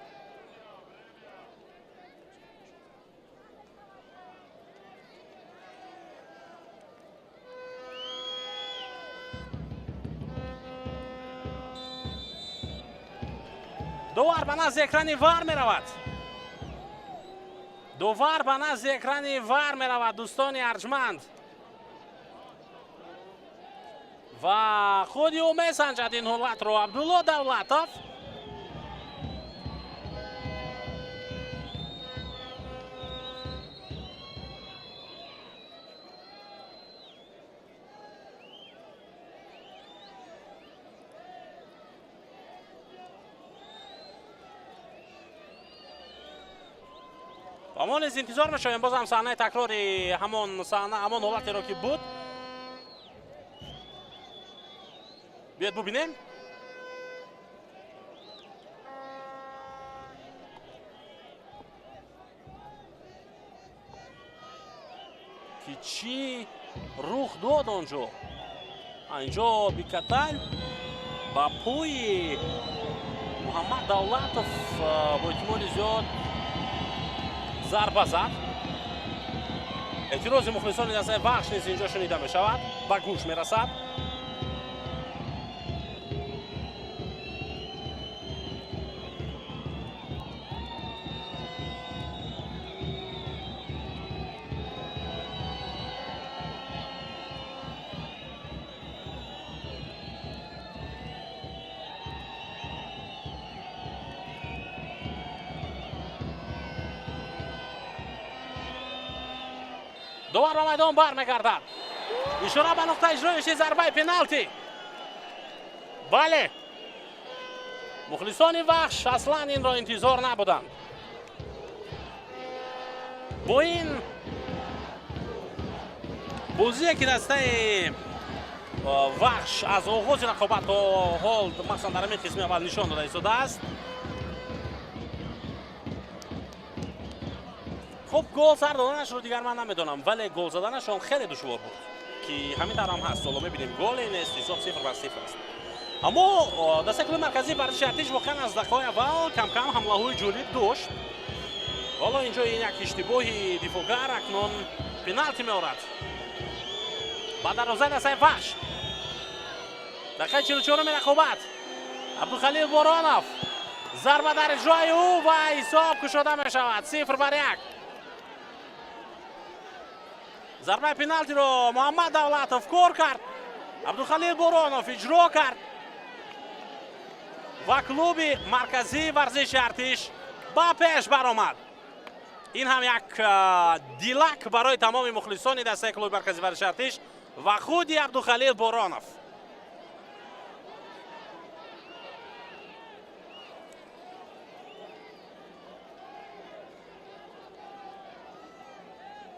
Довар ба назди экрани вар меравад. Довар ба назди экрани вар меравад, дӯстони арҷманд. Ва худи ӯ месанҷад ин ҳолатро Абдулло Давлатов. Ва мо низ интизор мешавем боз ҳам саҳнаи такрори ҳамон саҳна, ҳамон ҳолатеро ки буд. Биёед бубинем. Ки чӣ рух дод онҷо? Инҷо Бикатал ба пои Муҳаммад Давлатов бо эҳтимоли зиёд зарба зад. Эътирози мухлисони дастаи Вахш низ инҷо шунида мешавад, ба гӯш мерасад. Довар ба майдон бармегардад. Ишора ба нуқтаи иҷроиши зарбаи пеналти. Бале, мухлисони Вахш аслан инро интизор набуданд. Бо ин бозие ки дастаи Вахш аз оғози рақобат то ҳол, махсусан дар ҳамин қисми аввал нишон дода истодааст. Хуб, гол сар доданашро дигар ман намедонам, вале гол заданашон хеле душвор буд, ки ҳамин тавр ҳам ҳаст. Ҳоло мебинем, голе нест, ҳисоб 0-0 аст. Аммо дастаи клуби марказии варзиши Артиш воқеан аз дақиқаҳои аввал кам-кам ҳамлаҳои ҷолиб дошт. Ҳоло инҷо ин як иштибоҳи дифоъгар акнун пеналти меорад ба дарвозаи дастаи Вахш. Дақиқаи 44-уми рақобат. Абдухалил Боронов, зарба дар иҷрои ӯ ва ҳисоб кушода мешавад 0-1. Зарбаи пеналтиро Муҳаммад Давлатов кор кард, Абдухалил Боронов иҷро кард ва клуби марказии варзиши Артиш ба пеш баромад. Ин ҳам як дилак барои тамоми мухлисони дастаи клуби марказии варзиши Артиш ва худи Абдухалил Боронов.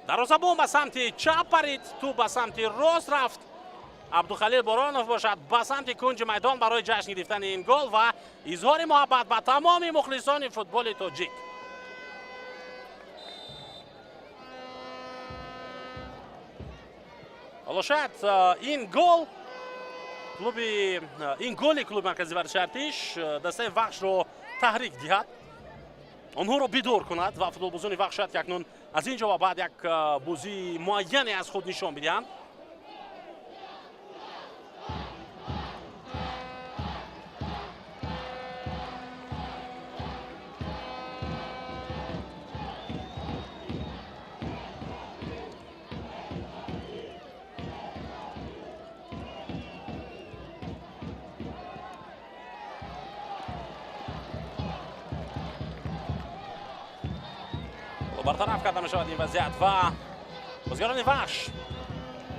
Дарвозабон ба самти чап парид, тӯб ба самти рост рафт. Абдухалил Боронов бошад ба самти кунҷи майдон барои ҷашн гирифтани ин гол ва изҳори муҳаббат ба тамоми мухлисони футболи тоҷик. Ҳоло шояд ин гол клуби ин голи клуби марказии варзиши Артиш дастаи Вахшро таҳрик диҳад, онҳоро бидор кунад ва футболбозони Вахш шояд ки акнун аз ин ҷо ва баъд як бозии муайяне аз худ нишон бидиҳанд. Бартараф карда мешавад ин вазъият ва бозигарони Вахш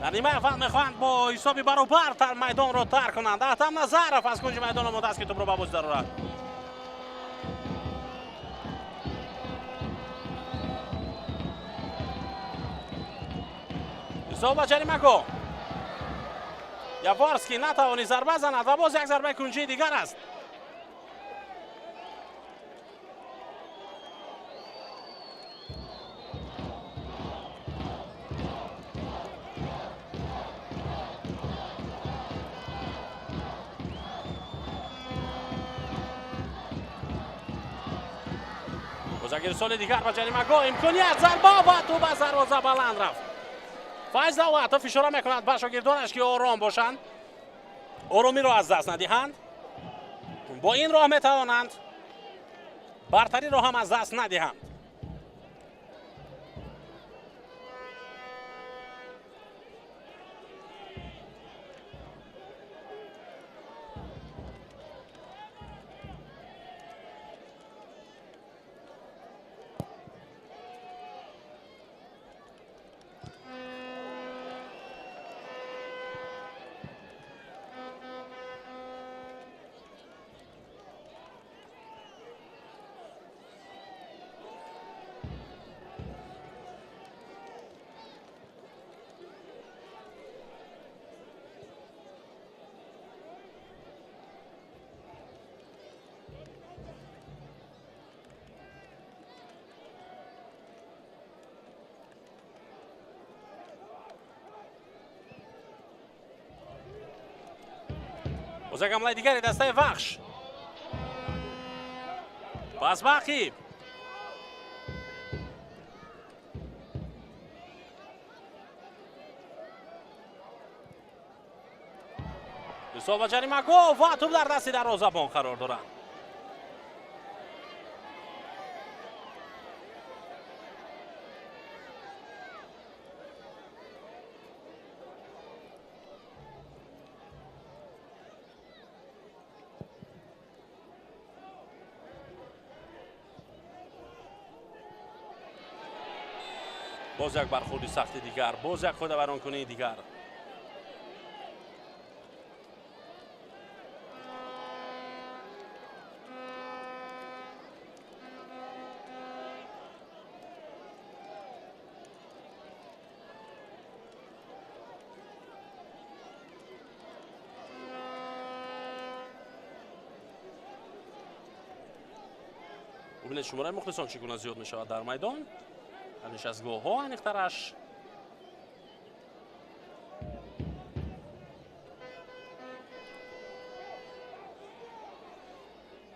дар нимаи аввал мехоҳанд бо ҳисоби баробар майдонро тарк кунанд. Аҳтам Назаров аз кунҷи майдон омода аст ки тӯбро ба бозӣ дарорад. Ҳисоб ба ҷаримагоҳ. Яворский натавонист зарба занад ва боз як зарбаи кунҷии дигар аст. Ирсоли дигар ба ҷаримагоҳ, имконият, зарба ва тӯб аз дарвоза баланд рафт. Файз Давлатов ишора мекунад ба шогирдонаш ки ором бошанд, оромиро аз даст надиҳанд. Бо ин роҳ метавонанд бартариро ҳам аз даст надиҳанд. Боз як ҳамлаи дигари дастаи Вахш. Пас ба ақиб. Ирсол ба ҷаримагоҳ ва тӯб дар дасти дарвозабон қарор дорад. Боз як бархӯрди сахти дигар, боз як худаваронкунии дигар. Бубинед, шумораи мухлисон чӣ гуна зиёд мешавад дар майдон. Дар нишастгоҳҳо аниқтараш.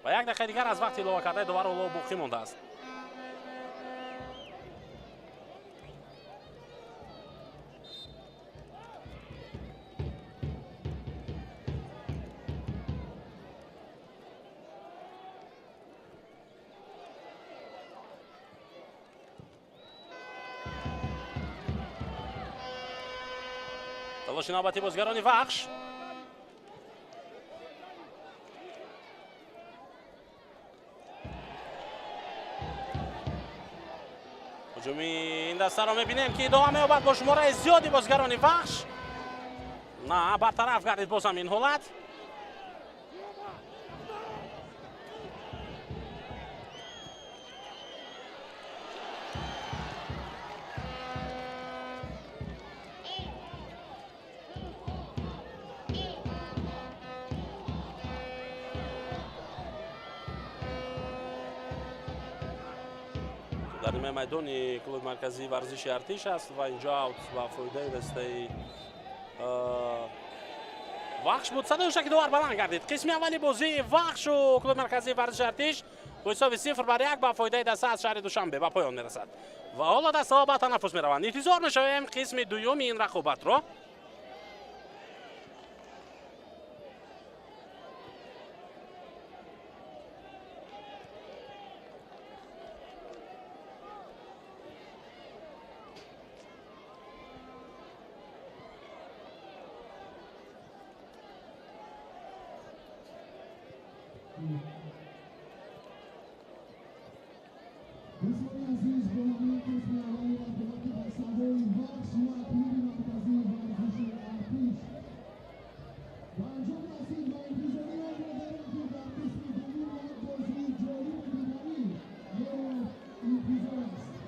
Ва як дақиқаи дигар аз вақти илова кардаи довар ҳоло боқӣ мондааст. Талоши навбати бозигарони Вахш. Ҳуҷуми ин дастаро мебинем, ки идома меёбад бо шумораи зиёди бозигарони Вахш. На, бартараф гардид боз ҳам ин ҳолат. Дар нимаи майдони клуби марказии варзиши Артиш аст ва инҷо аут ба фоидаи дастаи Вахш буд. Садои ҳушаки довар баланд гардид. Қисми аввали бозии Вахшу клуби марказии варзиши Артиш бо ҳисоби 0-1 ба фоидаи даста аз шаҳри Душанбе ба поён мерасад. Ва ҳоло дастаҳо ба танаффус мераванд. Интизор мешавем қисми дуюми ин рақобатро. دوستان عزیز، با همین قسم اولی رقابت دسته‌های وخش و کلوب مرکزی ورزش ارتش به انجام رسید و انتظاری آن را داریم که در قسم دوم یک بازی جالب و دیدنی ما را انتظار است.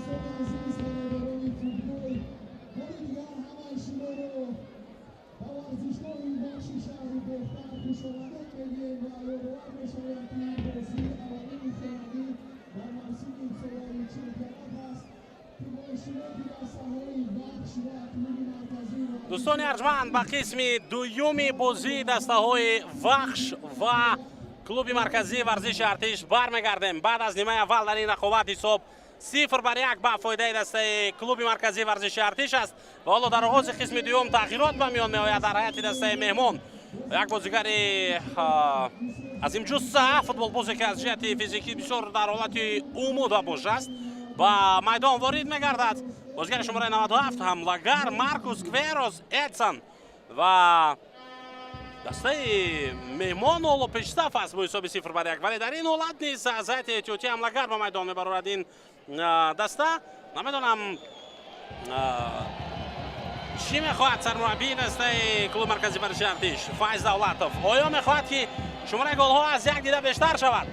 Дӯстони азиз, ҳаводорони футбол, бори дигар ҳамаи шуморо ба варзишгоҳи Вахши шаҳри Бохтар хушомадед мегӯем ва ёдовар мешавем, ки бозии аввалини хонагӣ дар мавсими имсолаи чемпионат аст, ки бо иштироки дастаҳои Вахш ва клуби марказии Дӯстони арҷманд, ба қисми дуюми бозии дастаҳои Вахш ва клуби марказии варзиши Артиш бармегардем. Баъд аз нимаи аввал дар ин рақобат ҳисоб 0-1 ба фоидаи дастаи клуби марказии варзиши Артиш аст ва ҳоло дар оғози қисми дуюм тағйирот ба миён меояд дар ҳайати дастаи меҳмон. Як бозигари азимҷусса, футболбозе, ки аз ҷиҳати физикӣ бисёр дар ҳолати омода бош аст, ба майдон ворид мегардад. Бозигари шумораи 97, ҳамлагар Маркус Кверос Эдсон. Ва дастаи меҳмон ҳоло пешсаф аст бо ҳисоби 0-1, вале дар ин ҳолат низ аз ҳайати эҳтиётӣ ҳамлагар ба майдон мебарорад ин даста. Намедонам, чӣ мехоҳад сармураббии дастаи клуби марказии варзиши Артиш Файз Давлатов. Оё мехоҳад, ки шумораи голҳо аз як дида бештар шавад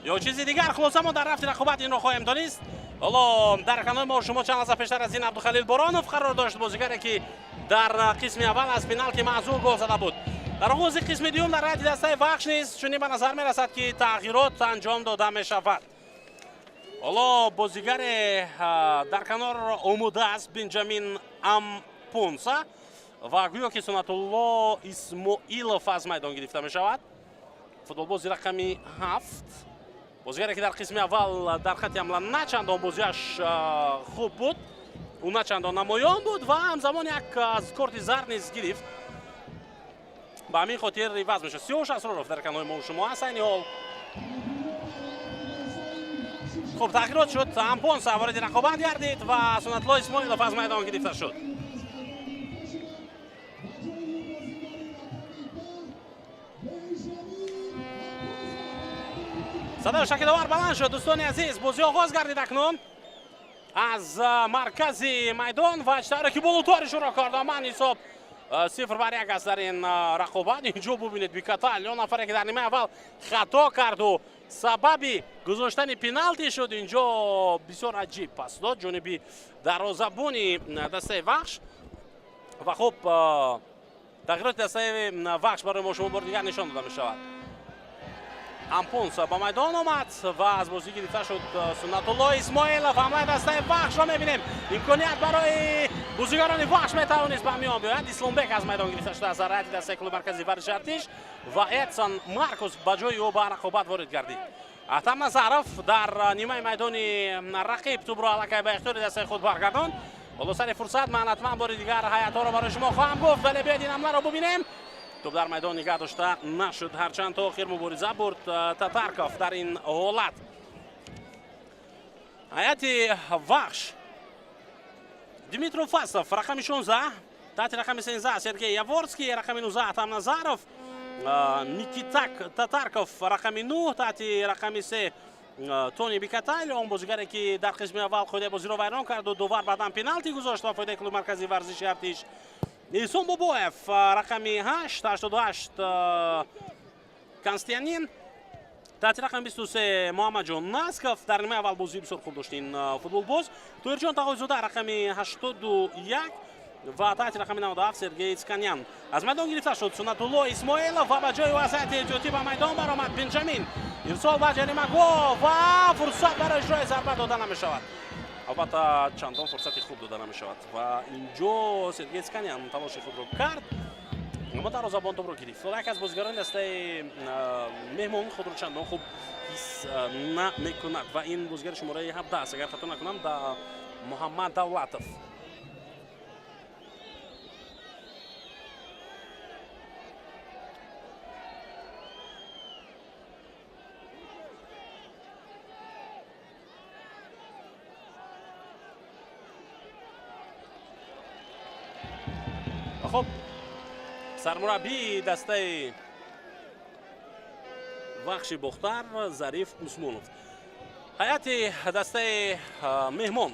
ё чизи дигар? Хулоса, мо дар рафти рақобат инро хоҳем донист. Ҳоло дар канои мо шумо чанд лаҳза пештар аз ин Абдухалил Боронов қарор дошт, бозигаре, ки дар қисми аввал аз пеналти маъзул гол зада буд. Дар оғози қисми дуюм дар ҳайати дастаи Вахш низ чунин ба назар мерасад, ки тағйирот анҷом дода мешавад. Ҳоло бозигаре дар канор омода аст, Бенҷамин Ампунса, ва гӯё ки Сунатулло Исмоилов аз майдон гирифта мешавад, футболбози рақами 7, бозигаре, ки дар қисми аввал дар хатти ҳамла на чандон бозиаш хуб буд, ӯ на чандон намоён буд ва ҳамзамон як аз корти зард низ гирифт, ба ҳамин хотир иваз мешавад. Сиёш Асроров дар канои мо шумо аст айни ҳол. Хуб, тағйирот шуд, Ампонса вориди рақобат гардид ва Сунатулло Исмоилов аз майдон гирифта шуд. Ба ҷои бозигари рақами 10 Бенҷамин Ампонса. Садои шакиловар баланд шуд. Дӯстони азиз, бозӣ оғоз гардид акнун аз маркази майдон ва чӣ ки болотари шуро кардаман, ҳисоб 0-1 аст дар ин рақобат. Инҷо бубинед, Бикатал, он нафаре, ки дар нимаи аввал хато карду сабаби гузоштани пеналти шуд, инҷо бисёр аҷиб пас дод ҷониби дарвозабони дастаи Вахш. Ва хуб, тағйироти дастаи Вахш барои мо шумо бори дигар нишон дода мешавад. Ампунса ба майдон омад ва аз бозӣ гирифта шуд Суннатулло Исмоилов. Ҳамлаи дастаи Вахшро мебинем, имконият барои бозигарони Вахш метавонист ба миён биёяд. Исломбек аз майдон гирифта шуда аз ҳайати дастаи клуби марказии варзиши Артиш ва Эдсон Маркус ба ҷои ӯ ба рақобат ворид гардид. Аҳтам Назаров дар нимаи майдони рақиб тӯбро аллакай ба ихтиёри дастаи худ баргардонд. Ҳоло сари фурсат ман ҳатман бори дигар ҳайатҳоро барои шумо хоҳам гуфт, вале биёед ин ҳамларо бубинем. Тӯб дар майдон нигаҳ дошта нашуд, ҳарчанд то охир мубориза бурд Татарков дар ин ҳолат. Ҳайати Вахш: Дмитро Фасов, рақами 16, таҳти рақами 13 Сергей Яворский, рақами 19 Атам Назаров, Никитак Татарков, рақами 9, таҳти рақами 3 Тони Бикатал, он бозигаре, ки дар қисми аввал қоидаи бозиро вайрон карду довар баъдан пеналти гузошт ба фоидаи клуби марказии варзиши Артиш. Исон Бобоев, рақами 8, 88 Константин, таҳти рақами 23 Муҳаммадҷон Насков, дар нимаи аввал бозии бисёр хуб дошт ин футболбоз. Тоирҷон Тағойзода, рақами 81, ва таҳти рақами 97 Сергей Цканян. Аз майдон гирифта шуд Сунатулло Исмоилов ва ба ҷои ӯ аз ҳайати эҳтиётӣ ба майдон баромад Бенҷамин. Ирсол ба ҷаримагоҳ ва фурсат барои иҷрои зарба дода намешавад. Албатта, чандон фурсати хуб дода намешавад ва инҷо Сергей Цканян талоши худро кард, аммо дарвозабон тӯбро гирифт. Ҳоло яке аз бозигарони дастаи меҳмон худро чандон хуб ҳис намекунад ва ин бозигари шумораи 17 аст, агар хато накунам, да Муҳаммад Давлатов. Хуб, сармураббии дастаи Вахши Бохтар Зариф Усмонов. Ҳайати дастаи меҳмон,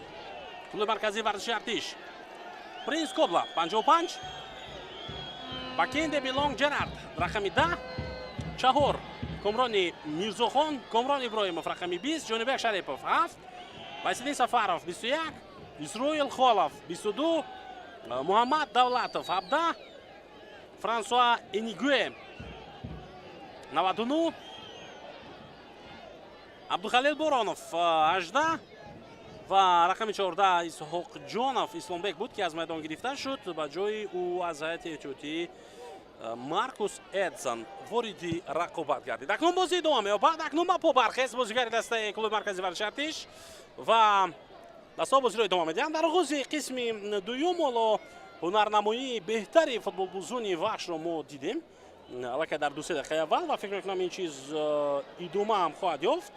клуби марказии варзиши Артиш: Принс Кобла, 55, Бакенде Билонг Джерард, рақами 10, чаҳор Комрони Мирзохон, Комрон Иброҳимов, рақами 20, Ҷонибек Шарипов, 7, Василий Сафаров 21, Исроил Холов 22, Муҳаммад Давлатов 17, Франсуа Энигуэ 99, Абдухалил Боронов 18 ва рақами 14 Исҳоқҷонов Исломбек буд, ки аз майдон гирифта шуд. Ба ҷои ӯ аз ҳайати эҳтиётӣ Маркус Эдсон вориди рақобат гардид. Акнун бозӣ идома меёбад. Акнун ба по бархест бозигари дастаи клуби маркази варзиши Артиш ва дастаҳо бозиро идома медиҳанд. Дар оғози қисми дуюм ҳоло ҳунарнамоии беҳтари футболбозони Вахшро мо дидем аллакай дар 2-се дақиқаи аввал ва фикр мекунам, ин чиз идома ҳам хоҳад ёфт.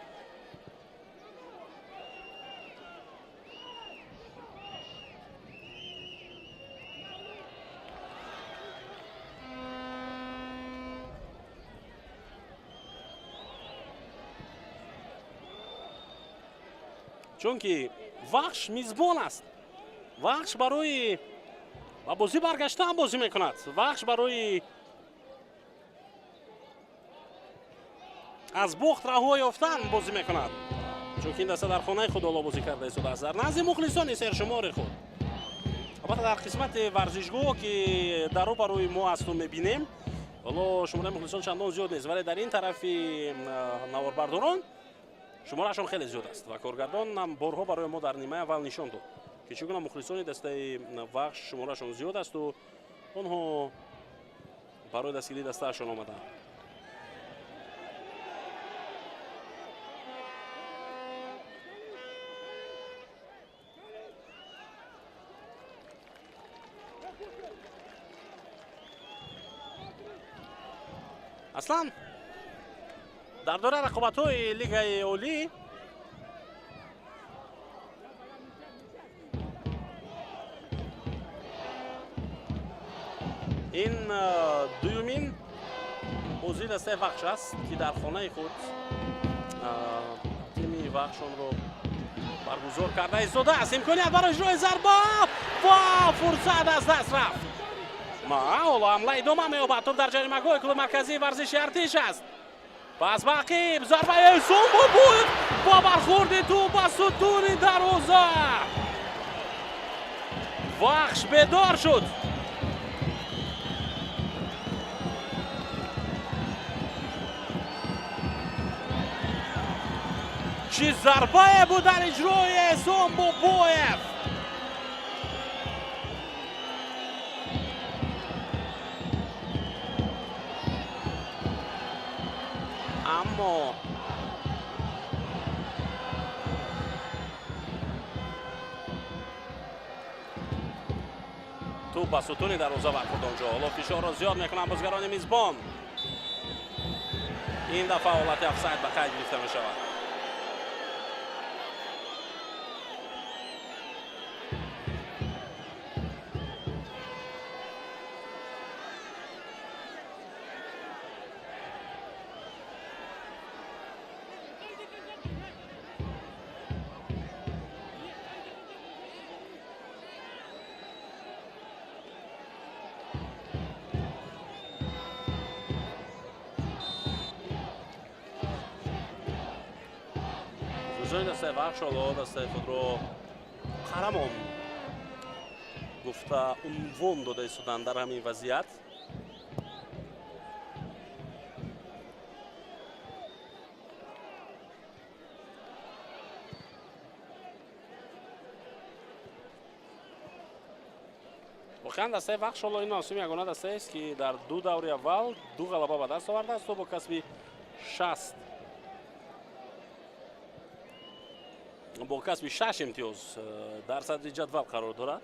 Чунки Вахш мизбон аст. Вахш барои ба бозӣ баргаштан бозӣ мекунад. Вахш барои аз бохт раҳо ёфтан бозӣ мекунад, чунки ин даста дар хонаи худ ҳоло бозӣ карда истодааст, дар назди мухлисони сершумори худ. Албатта, дар қисмати варзишгоҳ, ки дар рӯбарӯи мо асту мебинем, ҳоло шумораи мухлисон чандон зиёд нест, вале дар ин тарафи наворбардорон шумораашон хеле зиёд аст ва коргардон борҳо барои мо дар нимаи аввал нишон дод, ки чӣ гуна мухлисони дастаи Вахш шумораашон зиёд асту онҳо барои дастгирии дастаашон омаданд. Аслан дар доираи рақобатҳои Лигаи Олӣ ин дуюмин бозии дастаи Вахш аст, ки дар хонаи худ тими Вахш онро баргузор карда истодааст. Имконият барои иҷрои зарба ва фурсат аз даст рафт. Ҳоло ҳамла идома меёбад. Тӯб дар ҷаримагоҳи клуби марказии варзиши Артиш аст. Пас ба ақиб, зарбаи Эҳсон Бобоев бо бархӯрди тӯб ба сутуни дарвоза. Вахш бедор шуд. Чӣ зарбае буд дар иҷрои Эҳсон Бобоев! Аммо тӯб ба сутуни дарвоза бархӯрд онҷо. Ҳоло фишорро зиёд мекунанд бозигарони мизбон. Ин дафъа ҳолати офсайд ба қайд гирифта мешавад. Мухлисони дастаи Вахш ҳоло дастаи худро қаҳрамон гуфта унвон дода истоданд дар ҳамин вазъият. Воқеан, дастаи Вахш ҳоло ин мавсим ягона дастаест, ки дар ду даври аввал ду ғалаба ба даст овардааст бо касби 60, бо касби шаш имтиёз дар садри ҷадвал қарор дорад.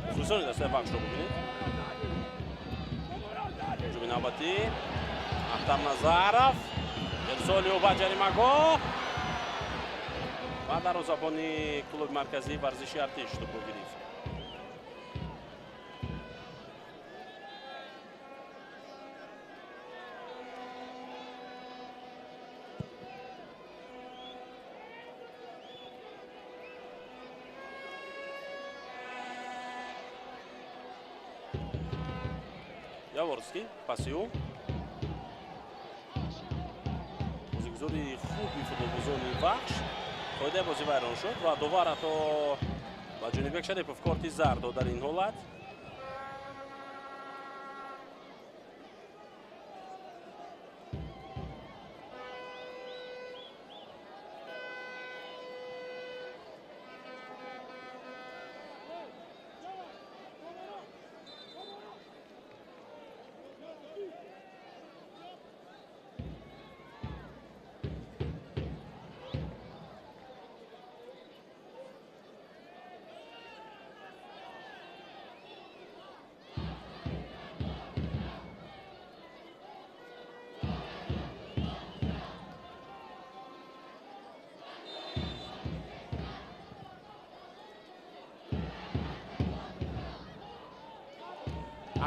Мухлисони дастаи Вахшро бубинед. Ҳуҷуми навбатӣ, Ахтам Назаров, ирсоли ӯ ба ҷаримагоҳ ва дарвозабони клуби марказии варзиши Артиш тӯбро гирифт. Яворский паси ӯ. Бозигузори хуби футболбозони Вахш. Қоидаи бозӣ вайрон шуд ва довар ҳатто ба Ҷонибек Шарипов корти зард дод дар ин ҳолат.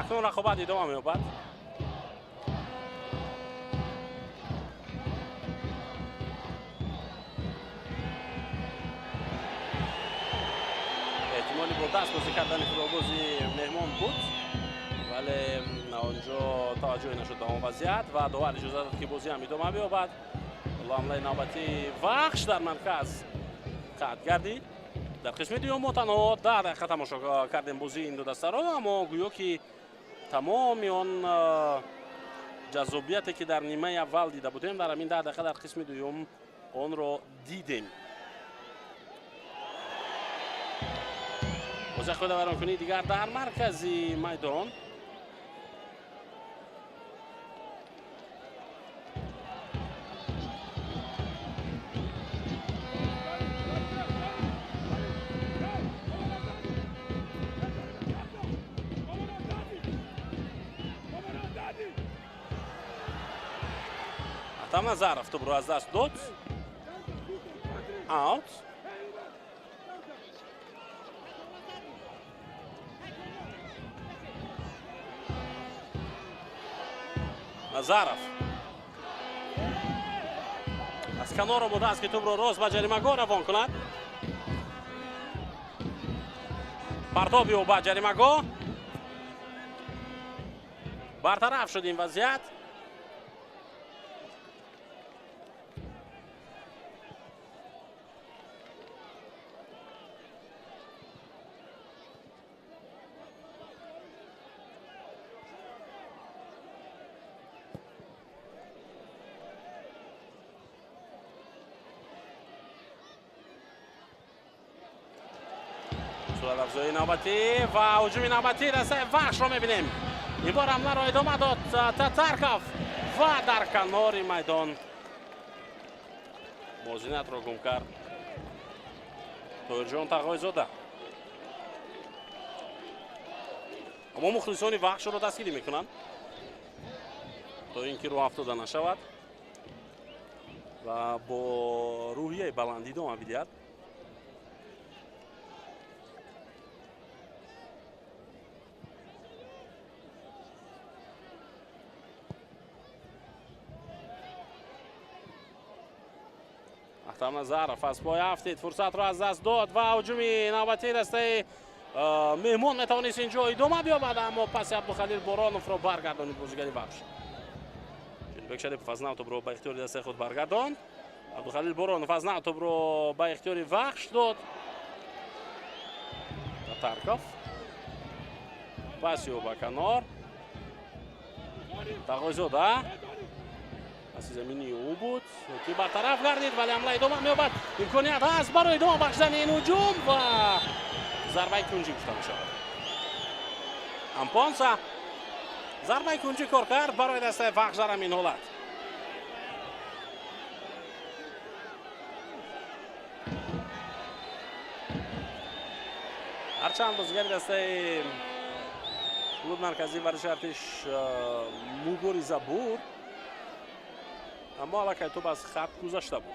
Акнун рақобат идома меёбад. Эҳтимоли бо даст бозӣ кардани футболбози меҳмон буд, вале онҷо таваҷҷӯҳе нашуд ба он вазъият ва довар иҷоза дод, ки бозӣ ҳам идома биёбад. Ҳамлаи навбатии Вахш дар марказ қатъ гардид. Дар қисми дуюм мо танҳо 10 дақиқа тамошо кардем бозии ин ду дастаро, аммо гӯё ки тамоми он ҷаззобияте ки дар нимаи аввал дида будем, дар ҳамин 10 дақиқа дар қисми дуюм онро дидем. Бозии қоидавайронкунии дигар дар маркази майдон. Назаров тӯбро аз даст дод. Аут. Назаров аз канор омода аст, ки тӯбро рост ба ҷаримагоҳ равон кунад. Партоби ӯ ба ҷаримагоҳ. Бартараф шуд ин вазъият. Суратафзоии навбатӣ ва ҳуҷуми навбатии дастаи Вахшро мебинем. Ин бор ҳамларо идома дод Татарков ва дар канори майдон мувозинатро гум кард Тоҳирҷон Тағойзода. Аммо мухлисони Вахшро дастгирӣ мекунанд, то ин ки рӯҳафтода нашавад ва бо рӯҳияи баланд идома бидиҳад. Ахтам Назаров аз пой афтид, фурсатро аз даст дод ва ҳуҷуми навбатии дастаи меҳмон метавонист инҷо идома биёбад, аммо паси Абдухалил Бороновро баргардонид бозигари Вахш. Ҷонибек Шарипов аз нав тӯбро ба ихтиёри дастаи худ баргардонд. Абдухалил Боронов аз нав тӯбро ба ихтиёри Вахш дод. Татарков паси ӯ ба канор. Тағойзода паси замини ӯ буд, ки бартараф гардид, вале ҳамла идома меёбад. Имконият ҳаст барои идома бахшидани ин ҳуҷум ва зарбаи кунҷӣ гуфта мешавад. Ампонса зарбаи кунҷӣ кор кард барои дастаи Вахш дар ҳамин ҳолат. Ҳарчанд бозигари дастаи клуби марказии варзиши артиш мубориза бурд, аммо аллакай тӯб аз хат гузашта буд.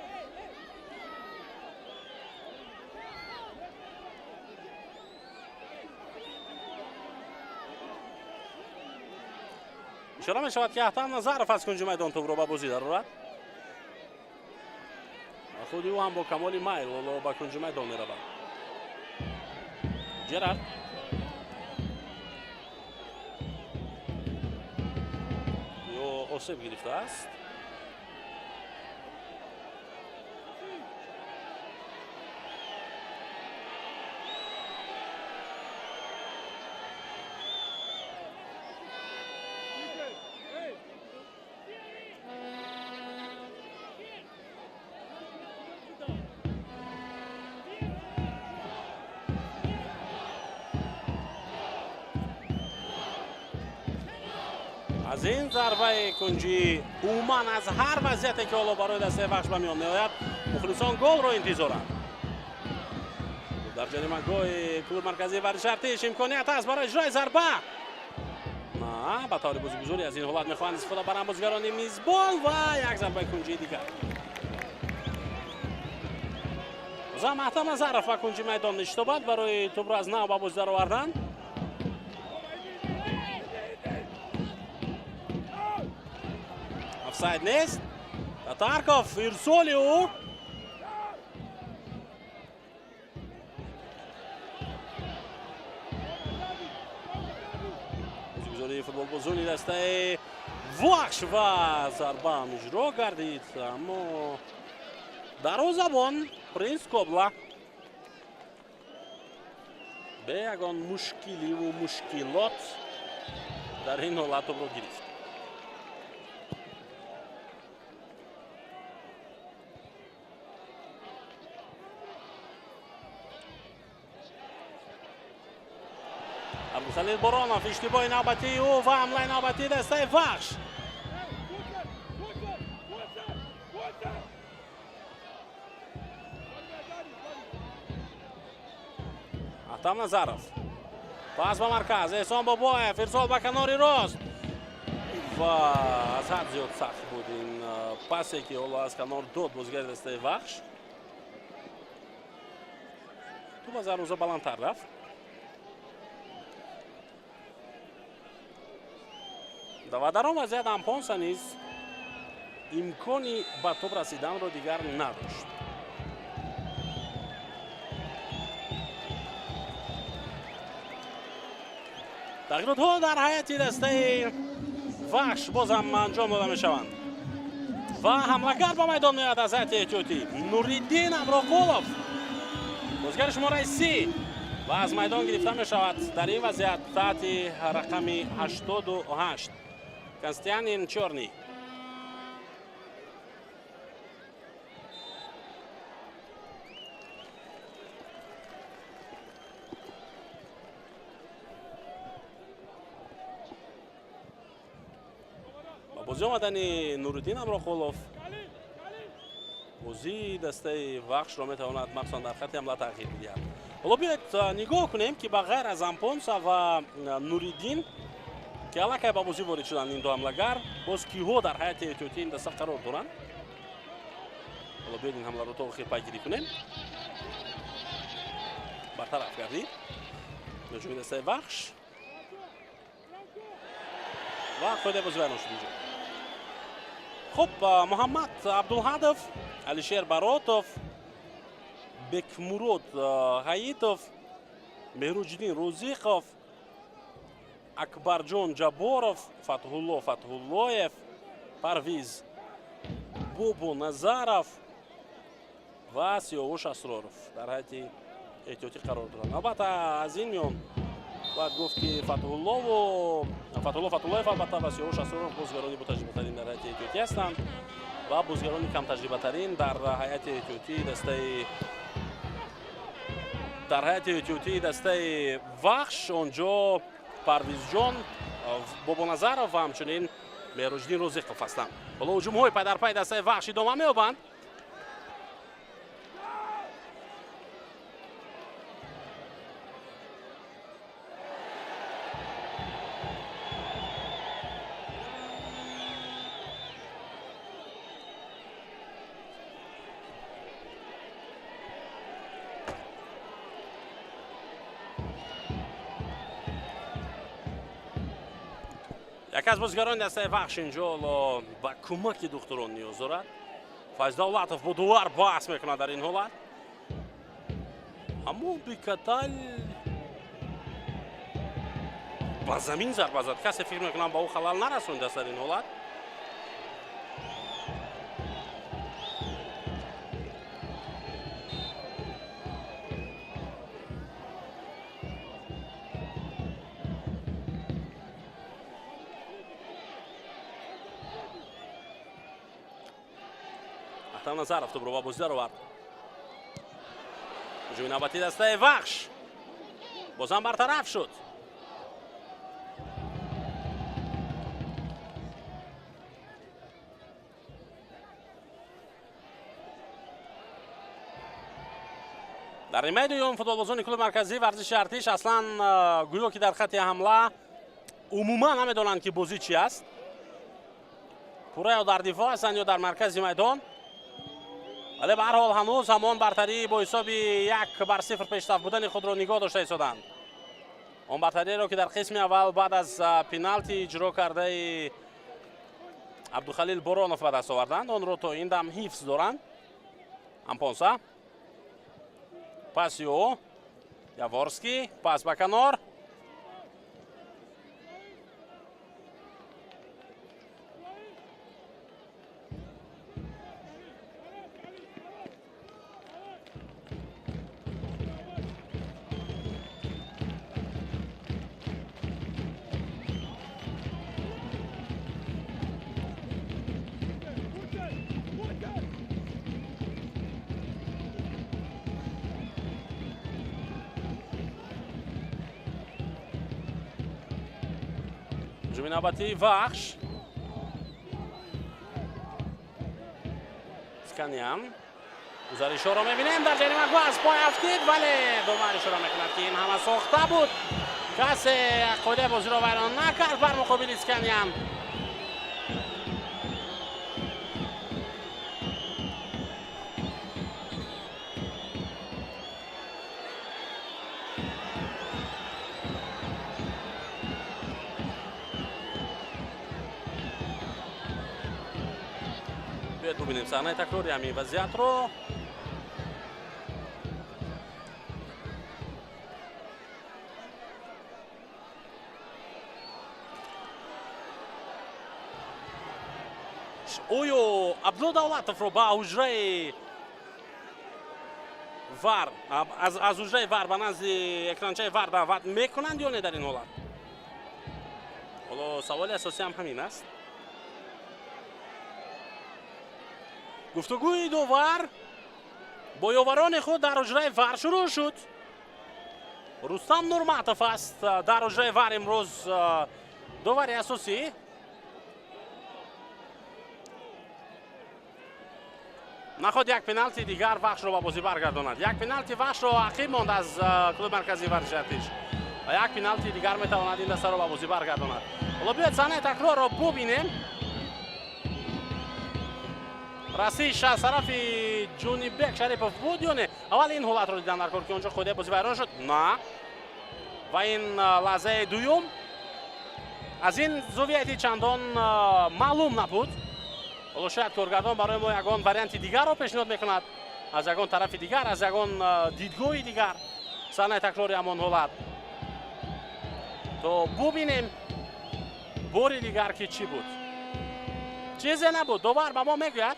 Ишора мешавад, ки Ахтам Назаров аз кунҷи майдон тӯбро ба бозӣ дарорад. Худи ӯ ҳам бо камоли майл ҳоло ба кунҷи майдон меравад. Ҷерард Ё осеб гирифтааст. Аз ин зарбаи кунҷӣ умуман аз ҳар вазъияте ки ҳоло барои дастаи Вахш ба миён меояд, мухлисон голро интизоранд. Дар ҷаримагоҳи клуби марказии варзиши Артиш имконият аст барои иҷрои зарба. На, ба таври бозигузорӣ аз ин ҳолат мехоҳанд истифода баранд бозигарони мизбон ва як зарбаи кунҷии дигар. Бозам Аҳтам Назаров ба кунҷи майдон мешитобад барои тӯбро аз нав ба бозӣ даровардан. Офсайд нест. Татарков ирсоли ӯ. Бозигузории футболбозони дастаи Вахш ва зарбаам иҷро гардид, аммо дарвозабон Принс Кобла бе ягон мушкиливу мушкилот дар ин ҳолат тӯбро гирифт. Абдухалил Боронов иштибоҳи навбатии ӯ ва ҳамлаи навбатии дастаи Вахш. Аҳтам Назаров пас ба марказ, Эҳсон Бобоев ирсол ба канори рост ва аз ҳад зиёд сахт буд ин пасе ки ҳоло аз канор дод бозигари дастаи Вахш. Тӯб аз дарвоза баландтар рафт. Ва дар он вазъият Ампонса низ имкони ба тӯб расиданро дигар надошт. Тағйиротҳо дар ҳайати дастаи Вахш бозам анҷом дода мешаванд ва ҳамлагар ба майдон меояд аз ҳайати эҳтиётӣ Нуриддин Амроқулов, бозигари шумораи 30 ва аз майдон гирифта мешавад дар ин вазъият таҳти рақами 88 Константин Чорний. Ба бозӣ омадани Нуриддин Амроқулов бозии дастаи Вахшро метавонад махсусан дар хатти ҳамла тағйир бидиҳад. Ҳоло биёед нигоҳ кунем ки ба ғайр аз Ампонса ва Нуриддин ки аллакай ба бозӣ ворид шуданд ин ду ҳамлагар, боз киҳо дар ҳайати эҳтиётии ин даста қарор доранд. Ҳоло биёед ин ҳамларо то охир пайгирӣ кунем. Бартараф гардид ҳуҷуми дастаи Вахш ва қоидаи бозӣ вайрон шуд инҷо. Хуб, Муҳаммад Абдулҳадов, Алишер Баротов, Бекмурод Ҳаитов, Меҳруҷиддин Рӯзиқов, Акбарҷон Ҷабборов, Фатҳулло Фатҳуллоев, Парвиз Бобоназаров ва Сиёвуш Асроров дар ҳайати эҳтиётӣ қарор доранд. Албатта аз ин миён бояд гуфт ки Фатҳулло Фатҳуллоев албатта ва Сиёвуш Асроров бозигарони ботаҷрибатарин дар ҳайати эҳтиётӣ ҳастанд ва бозигарони камтаҷрибатарин дар ҳайати эҳтиётии дастаи дар ҳайати эҳтиётии дастаи Вахш онҷо Парвизҷон Бобоназаров ва ҳамчунин Меҳруҷиддин Рӯзиқов ҳастанд. Ҳоло ҳуҷумҳои пайдарпай дастаи Вахш идома меёбанд. Яке аз бозигарони дастаи Вахш инҷо ҳоло ба кӯмаки духтурон ниёз дорад. Файз Давлатов бо дувар баҳс мекунад дар ин ҳолат, аммо Бикатал ба замин зарба зад. Касе фикр мекунам ба ӯ халал нарасондааст дар ин ҳолат. Аҳтам Назаров тӯбро ба бозӣ даровард. Ҳуҷуми навбатии дастаи Вахш бозам бартараф шуд. Дар нимаи дуюм футболбозони клуби марказии варзиши Артиш аслан гӯё ки дар хатти ҳамла умуман намедонанд, ки бозӣ чи аст. Пурра ё дар дифоъ ҳастанд, ё дар маркази майдон. Вале ба ҳар ҳол ҳанӯз ҳамон бартарӣ бо ҳисоби 1-0 пешсаф будани худро нигоҳ дошта истоданд. Он бартариеро, ки дар қисми аввал баъд аз пеналти иҷро кардаи Абдухалил Боронов ба даст оварданд, онро то ин дам ҳифз доранд. Ампонса, паси ӯ Яворский, пас ба канор. Ҳуҷуми навбатии Вахш. Сканян. Гузаришҳоро мебинем, дар ҷаримагоҳ аз пой афтид, вале довар ишора мекунад, ки ин ҳама сохта буд. Касе қоидаи бозиро вайрон накард бар муқобили Сканян. Биёед бубинем саҳнаи такрори ҳамин вазъиятро. Оё Абдулло Давлатовро ба ҳуҷраи ВАР, аз ҳуҷраи ВАР ба назди экранчаи ВАР даъват мекунанд ё не дар ин ҳолат? Ҳоло саволи асосӣ ҳам ҳамин аст. Гуфтугӯи довар бо ёварони худ дар ҳуҷраи ВАР шурӯъ шуд. Рустам Нурматов аст дар ҳуҷраи ВАР имрӯз довари асосӣ. Наход як пеналти дигар Вахшро ба бозӣ баргардонад. Як пеналти Вахшро ақиб монд аз клуби марказии варзиши Артиш ва як пеналти дигар метавонад ин дастаро ба бозӣ баргардонад. Ҳоло биёед саҳнаи такрорро бубинем. Расиш аз тарафи Ҷунибек Шарипов буд ё не? Аввал ин ҳолатро дидан дар кор, ки онҷо қоидаи бозӣ вайрон шуд. На. Ва ин лаҳзаи дуюм аз ин зовияти чандон маълум набуд. Ҳоло шояд коргардон барои мо ягон варианти дигарро пешниҳод мекунад, аз ягон тарафи дигар, аз ягон дидгоҳи дигар саҳнаи такрори ҳамон ҳолат, то бубинем бори дигар, ки чӣ буд. Чизе набуд. Довар ба мо мегӯяд,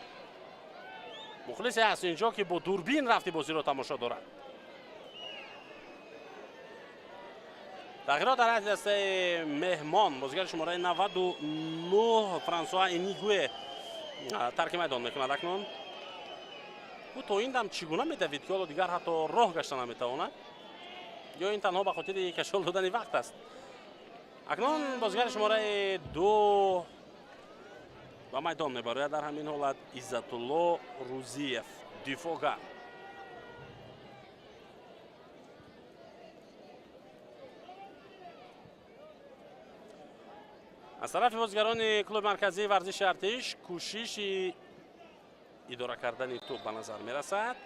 мухлисе ҳаст инҷо, ки бо дурбин рафти бозиро тамошо дорад. Тағйирот дар ҳайати дастаи меҳмон. Бозигари шумораи 99 Франсуа Энигуе тарки майдон мекунад акнун. Ӯ то ин дам чӣ гуна медавид, ки ҳоло дигар ҳатто роҳ гашта наметавонад? Ё ин танҳо ба хотири кашол додани вақт аст? Акнун бозигари шумораи 2 ба майдон мебарояд дар ҳамин ҳолат Иззатулло Рузиев, дифоъгар. Аз тарафи бозигарони клуби марказии варзиши Артиш кӯшиши идора кардани тӯб ба назар мерасад.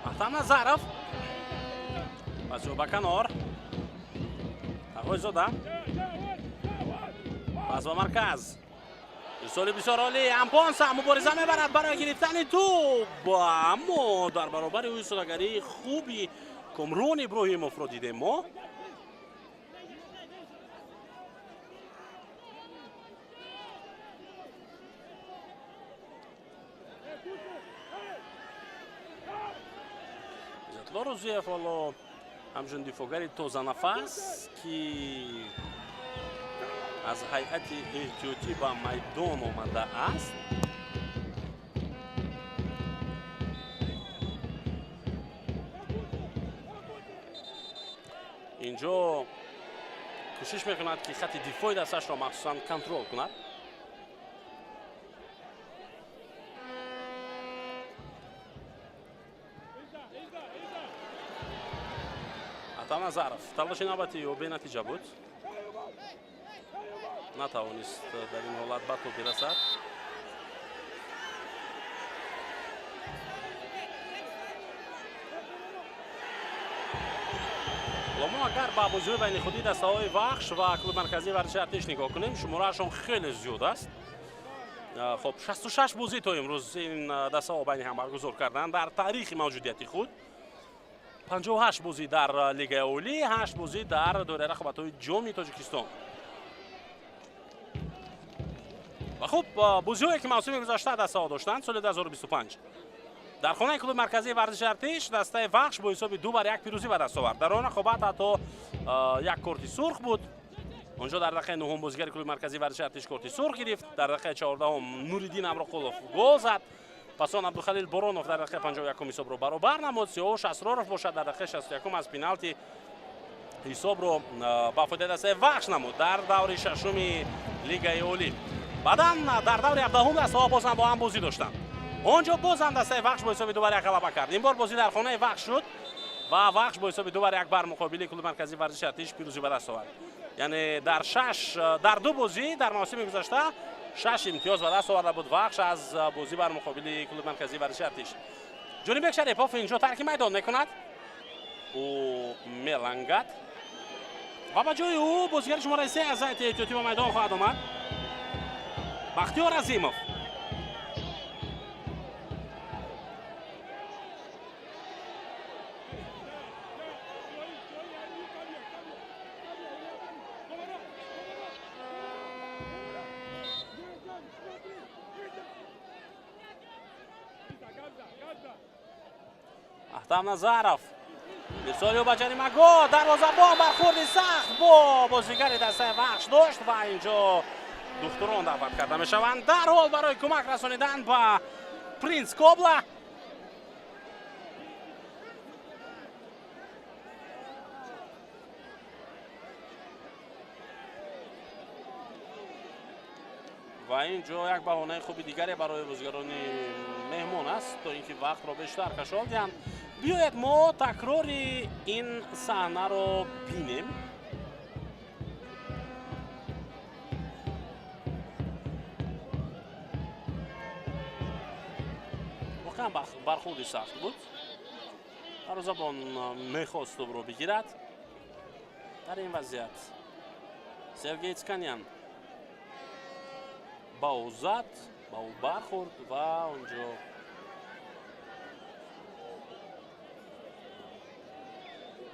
Аҳтам Назаров, пасу ба канор. Тағойзода пас ба марказ, ирсоли бисёр олӣ, Ампонса мубориза мебарад барои гирифтани тӯб, аммо дар баробари ӯ истодагарии хуби Комрон Иброҳимовро дидем мо. Иззатулло Рӯзиев ҳоло ҳамчун дифоъгари тозанафас, ки аз ҳайати эҳтиётӣ ба майдон омадааст, инҷо кӯшиш мекунад, ки хатти дифои дасташро махсусан контрол кунад. Атаназаров талоши навбати ӯ бенатиҷа буд, натавонист дар ин ҳолат ба тӯб бирасад. Мо агар ба бозиҳои байни худии дастаҳои Вахш ва клуби марказии варзиши Артиш нигоҳ кунем, шумораашон хеле зиёд аст. Хоб, 66 бозӣ то имрӯз ин дастаҳо байни ҳам баргузор карданд дар таърихи мавҷудияти худ. 58 бозӣ дар Лигаи Олӣ, 8 бозӣ дар доираи рақобатҳои Ҷоми Тоҷикистон. Ва хуб, бозиҳое ки мавсими гузашта дастаҳо доштанд соли 2025 дар хонаи клуби марказии варзиши Артиш дастаи Вахш бо ҳисоби 2-1 пирӯзӣ ба даст овард. Дар он рақобат ҳатто як корти сурх буд. Онҷо дар дақиқаи нуҳум бозигари клуби марказии варзиши Артиш корти сурх гирифт. Дар дақиқаи 14-ум Нуриддин Амроқулов гол зад. Пас он Абдухалил Боронов дар дақиқаи 51-ум ҳисобро баробар намуд. Сиёвуш Асроров бошад дар дақиқаи 61-ум аз пеналти ҳисобро ба фоидаи дастаи Вахш намуд дар даври шашуми Лигаи Олӣ. Баъдан дар даври 17-ум дастаҳо бозам бо ҳам бозӣ доштанд. Он ҷо бозам дастаи Вахш бо ҳисоби 2-1 ғалаба кард. Ин бор бозӣ дар хонаи Вахш шуд ва Вахш бо ҳисоби 2-1 бар муқобили клуби марказии варзиши Артиш пирӯзӣ ба даст овард. Яъне дар ду бозӣ дар мавсими гузашта 6 имтиёз ба даст оварда буд Вахш аз бозӣ бар муқобили клуби марказии варзиши Артиш. Ҷонибек Шарипов инҷо тарки майдон мекунад. Ӯ мелангад ва ба ҷои ӯ бозигари шумораи 3 аз ҳайати эҳтиётӣ ба майдон хоҳад омад. Бахтиёр Азимов. Ахтам Назаров ирсоли ӯ ба ҷаримагоҳ, дарвозабон бархӯрди сахт бо бозигари дастаи Вахш дошт ва инҷо духтурон даъват карда мешаванд дарҳол барои кӯмак расонидан ба Принс Кобла. Ва ин ҷо як баҳонаи хуби дигаре барои бозигарони меҳмон аст, то ин ки вақтро бештар кашол диҳанд. Биёед мо такрори ин саҳнаро бинем. Воқеан бархӯрди сахт буд. Дарвозабон мехост тӯбро бигирад. Дар ин вазъият Сергей Цканян ба ӯ зад, ба ӯ бархӯрд ва онҷо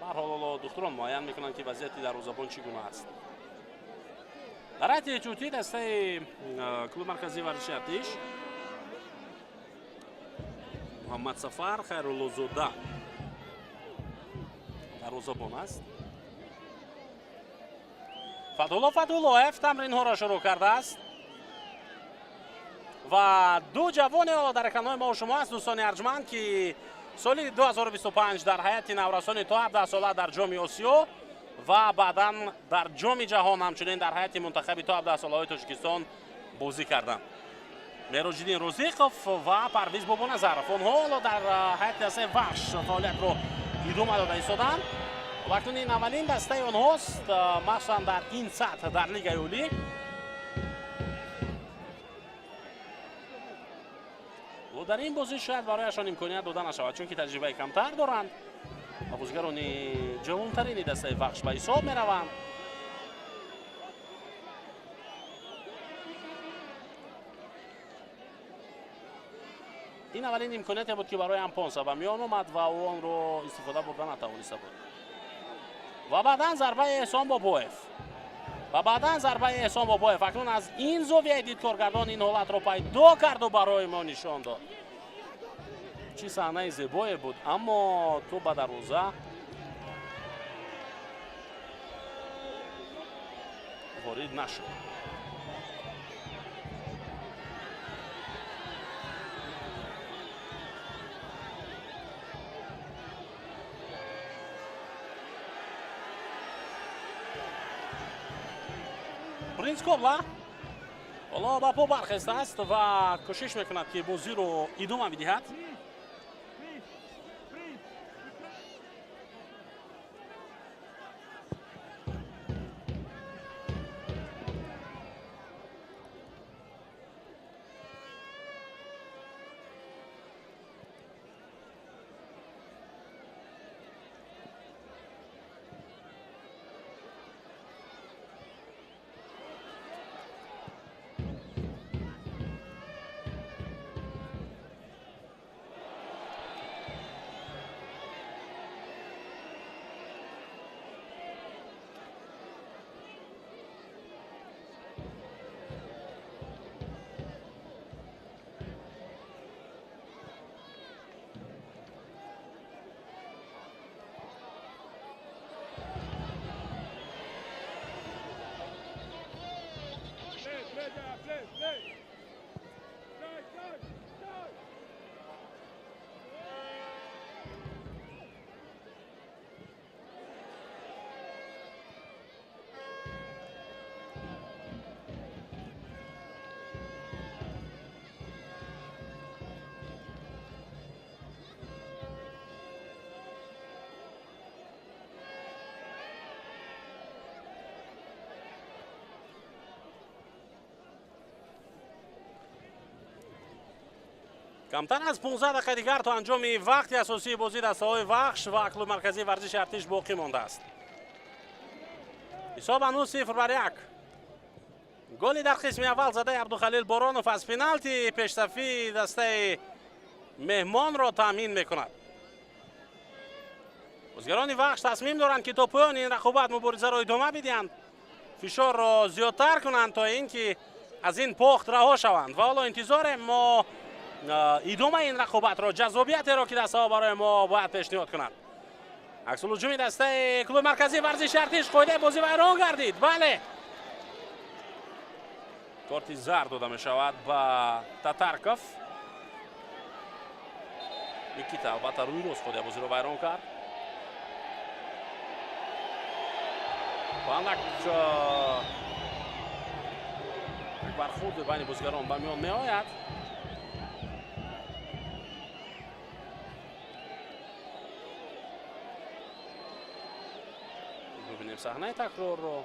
барҳол ҳоло духтурон муайян мекунанд, ки вазъияти дарвозабон чӣ гуна аст. Дар ҳайати эҳтиётӣ дастаи клуби марказии варзиши Артиш Муҳаммадсафар Хайруллозода дарвозабон аст. Фатҳулло Фатҳуллоев тамринҳоро шурӯъ кардааст ва ду ҷавоне ҳоло дар экранҳои мо шумо аст, дӯстони арҷманд, ки соли 2025 дар ҳайати наврасони то 17 сола дар Ҷоми Осиё ва баъдан дар Ҷоми Ҷаҳон ҳамчунин дар ҳайати мунтахаби то 17 солаҳои Тоҷикистон бозӣ карданд. Мероҷиддин Розиқов ва Парвиз Бобоназаров. Онҳо ҳоло дар ҳайати дастаи Вахш фаъолиятро идома дода истоданд. Ва акнун ин аввалин дастаи онҳост, махсусан дар ин сатҳ дар Лигаи Олӣ. Дар ин бозӣ шояд барояшон имконият дода нашавад, чунки таҷрибаи камтар доранд ва бозигарони ҷавонтарини дастаи Вахш ба ҳисоб мераванд. Ин аввалин имконияте буд, ки барои Ампонса ба миён омад ва ӯ онро истифода бурда натавониста буд. Ва баъдан зарбаи Эҳсон Бобоев. Ва баъдан зарбаи Эҳсон Бобоев. Акнун аз ин зовияи дид коргардон ин ҳолатро пайдо карду барои мо нишон дод. Чӣ саҳнаи зебое буд, аммо тӯб ба дарвоза ворид нашуд. Принс Кобла ҳоло ба по бархестааст ва кӯшиш мекунад, ки бозиро идома бидиҳад. Камтар аз 15 дақиқа дигар то анҷоми вақти асосии бозӣ дастаҳои Вахш ва клуби марказии варзиши Артиш боқӣ мондааст. Ҳисоб ҳанӯз 0-1. Голи дар қисми аввал задаи Абдухалил Боронов аз пеналти пешсафии дастаи меҳмонро таъмин мекунад. Бозигарони Вахш тасмим доранд, ки то поёни ин рақобат муборизаро идома бидиҳанд, фишорро зиёдтар кунанд, то ин ки аз ин похт раҳо шаванд. Ва ҳоло интизорем мо идомаи ин рақобатро, ҷаззобиятеро, ки дастаҳо барои мо бояд пешниҳод кунанд. Аксулҳуҷуми дастаи клуби марказии варзиши Артиш, қоидаи бозӣ вайрон гардид. Бале, корти зард дода мешавад ба Татарков. Никита албатта рӯи рост қоидаи бозиро вайрон кард. Ва як бархурди байни бозигарон ба миён меояд. Бибинем саҳнаи такрорро.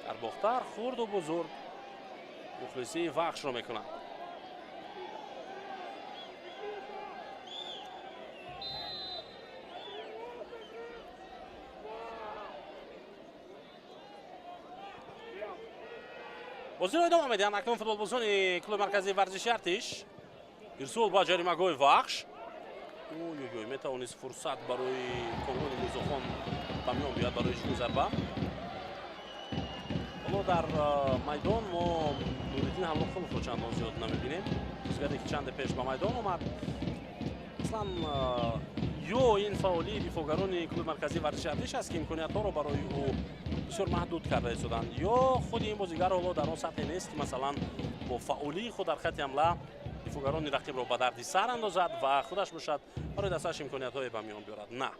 Дар Бохтар хурду бузург мухлисии Вахшро мекунанд. Бозиро идома медиҳанд акнун футболбозони клуби марказии варзиши Артиш. Ирсол ба ҷаримагоҳи Вахш. Ой-ой-ой, метавонист фурсат барои Комрони Мирзохон ба миён биёяд барои иҷрои зарба. Ҳоло дар майдон мо Нуриддин Ҳамроқуловро чандон зиёд намебинем. Бозигаре ки чанде пеш ба майдон омад. Аслан ё ин фаъолии дифоъгарони клуби марказии варзиши Артиш аст, ки имкониятҳоро барои ӯ бисёр маҳдуд карда истоданд, ё худи ин бозигар ҳоло дар он сатҳе нест, ки масалан бо фаъолии худ дар хатти ҳамла дифоъгарони рақибро ба дарди сар андозад ва худаш бошад барои дастааш имкониятҳое ба миён биёрад. На,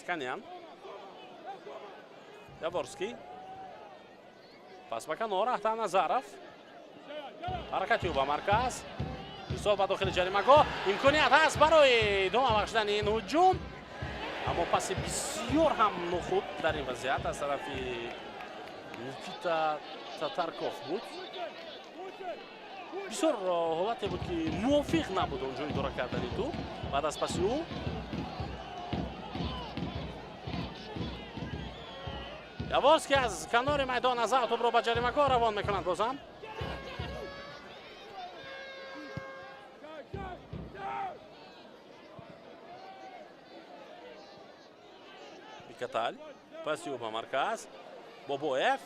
Сканян, Яворский, пас ба канор, Ахтам Назаров, ҳаракати ӯ ба марказ, ирсол ба дохили ҷаримагоҳ, имконият ҳаст барои идома бахшидани ин ҳуҷум, аммо паси бисёр ҳам нохуб дар ин вазъият аз тарафи Никита Татарков буд. Бисёр ҳолате буд, ки мувофиқ набуд он ҷо идора кардани тӯб. Баъд аз паси ӯ Яворский аз канори майдон аз тӯбро ба ҷаримагоҳ равон мекунад. Бозам Бикатал, паси ӯ ба марказ, Бобоев,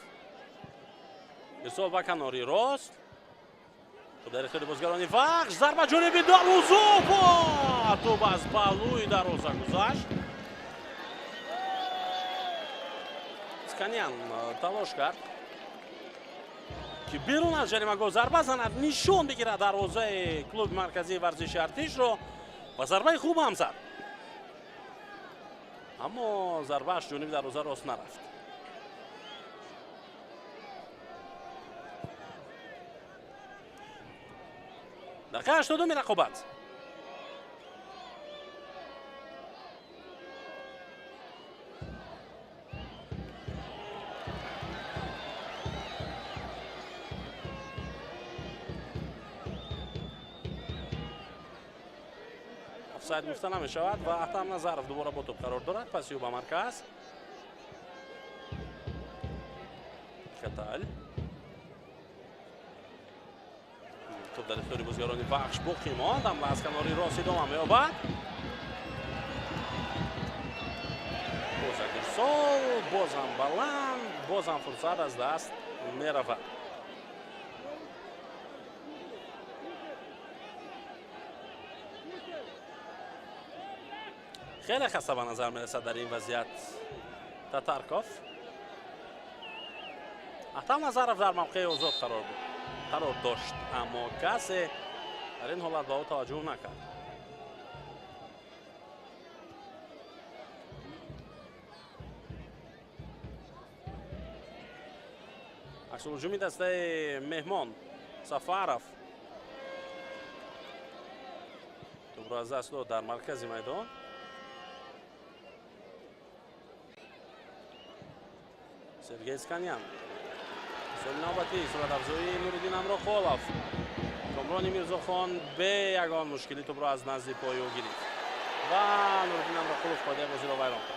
ирсол ба канори рост, дар ихтиёри бозигарони Вахш, зарба ҷониби дарвоза, тӯб аз паҳлӯи дарвоза гузашт. Сканян талош кард, ки берун аз ҷаримагоҳ зарба занад, нишон бигирад дарвозаи клуби марказии варзиши Артишро ва зарбаи хуб ҳам зад, аммо зарбааш ҷониби дарвоза рост нарафт. Дақиқаи 82-ми рақобат. Офсайд гуфта намешавад ва Ахтам Назаров дубора бо тӯб қарор дорад. Паси ӯ ба марказ. Катал. Тӯб дар ихтиёри бозигарони Вахш боқӣ монд. Ҳамла аз канори рост идома меёбад. Боз як ирсол, боз ҳам баланд, боз ҳам фурсат аз даст меравад. Хеле хаста ба назар мерасад дар ин вазъият Татарков. Ахтам Назаров дар мавқеи озод қарор дошт, аммо касе дар ин ҳолат ба ӯ таваҷҷӯҳ накард. Аксулҳуҷуми дастаи меҳмон, Сафаров тӯбро аз даст дод дар маркази майдон. Сергей Сканян. Соли навбатӣ суратафзоии Нуриддин Амроқулов. Комрони Мирзохон бе ягон мушкилӣ тӯбро аз назди пои ӯ гирифт ва Нуриддин Амроқулов қоидаи бозиро вайрон кард.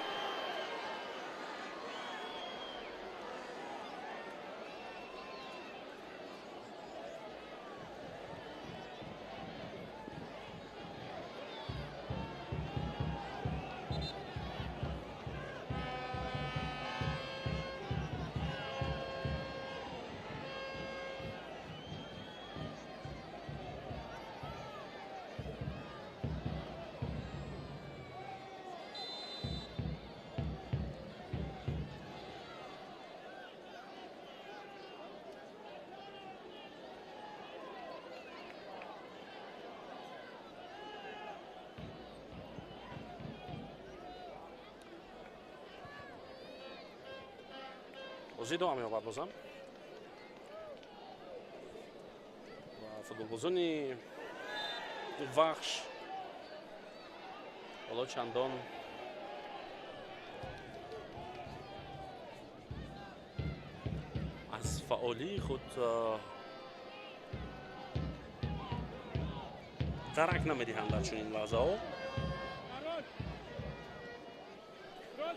Бозӣ идома меёбад бозам ва футболбозони Вахш ҳоло чандон аз фаъолии худ дарак намедиҳанд дар чунин лаҳзаҳо,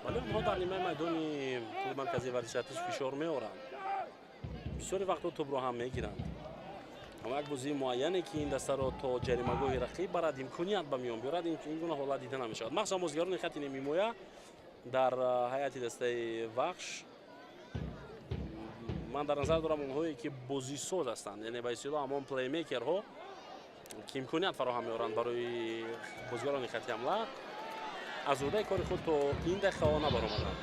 вале онҳо дар нимаи майдони клуби марказии варзиши Артиш фишор меоранд. Бисёри вақтҳо тӯбро ҳам мегиранд, аммо як бозии муайяне, ки ин дастаро то ҷаримагоҳи рақиб барад, имконият ба миён биёрад, ин гуна ҳолат дида намешавад. Махсусан бозигарони хатти нимҳимоя дар ҳайати дастаи Вахш, ман дар назар дорам онҳое, ки бозисоз ҳастанд, яъне ба истилоҳ ҳамон плеймейкерҳо, ки имконият фароҳам меоранд барои бозигарони хатти ҳамла, аз уҳдаи кори худ то ин дақиқаҳо набаромаданд.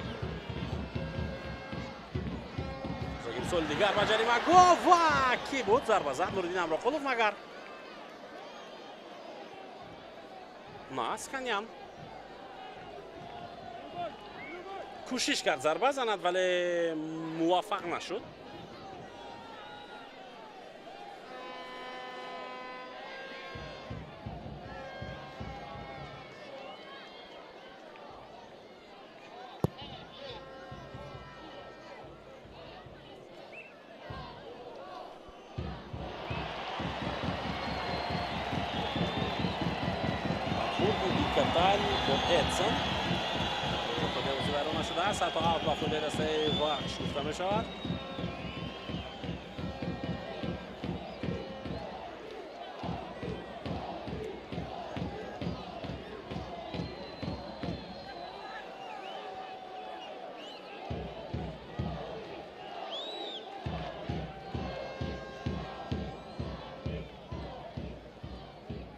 Ирсоли дигар ба ҷаримагоҳ ва кӣ буд зарба зад? Нуриддин Амроқулов магар? На, Сканян кӯшиш кард зарба занад, вале муваффақ нашуд. Бикаталь бо Эдсон. Худи бозӣ вайрон нашудааст, ҳатто аут ба фоидаи дастаи Вахш гуфта мешавад.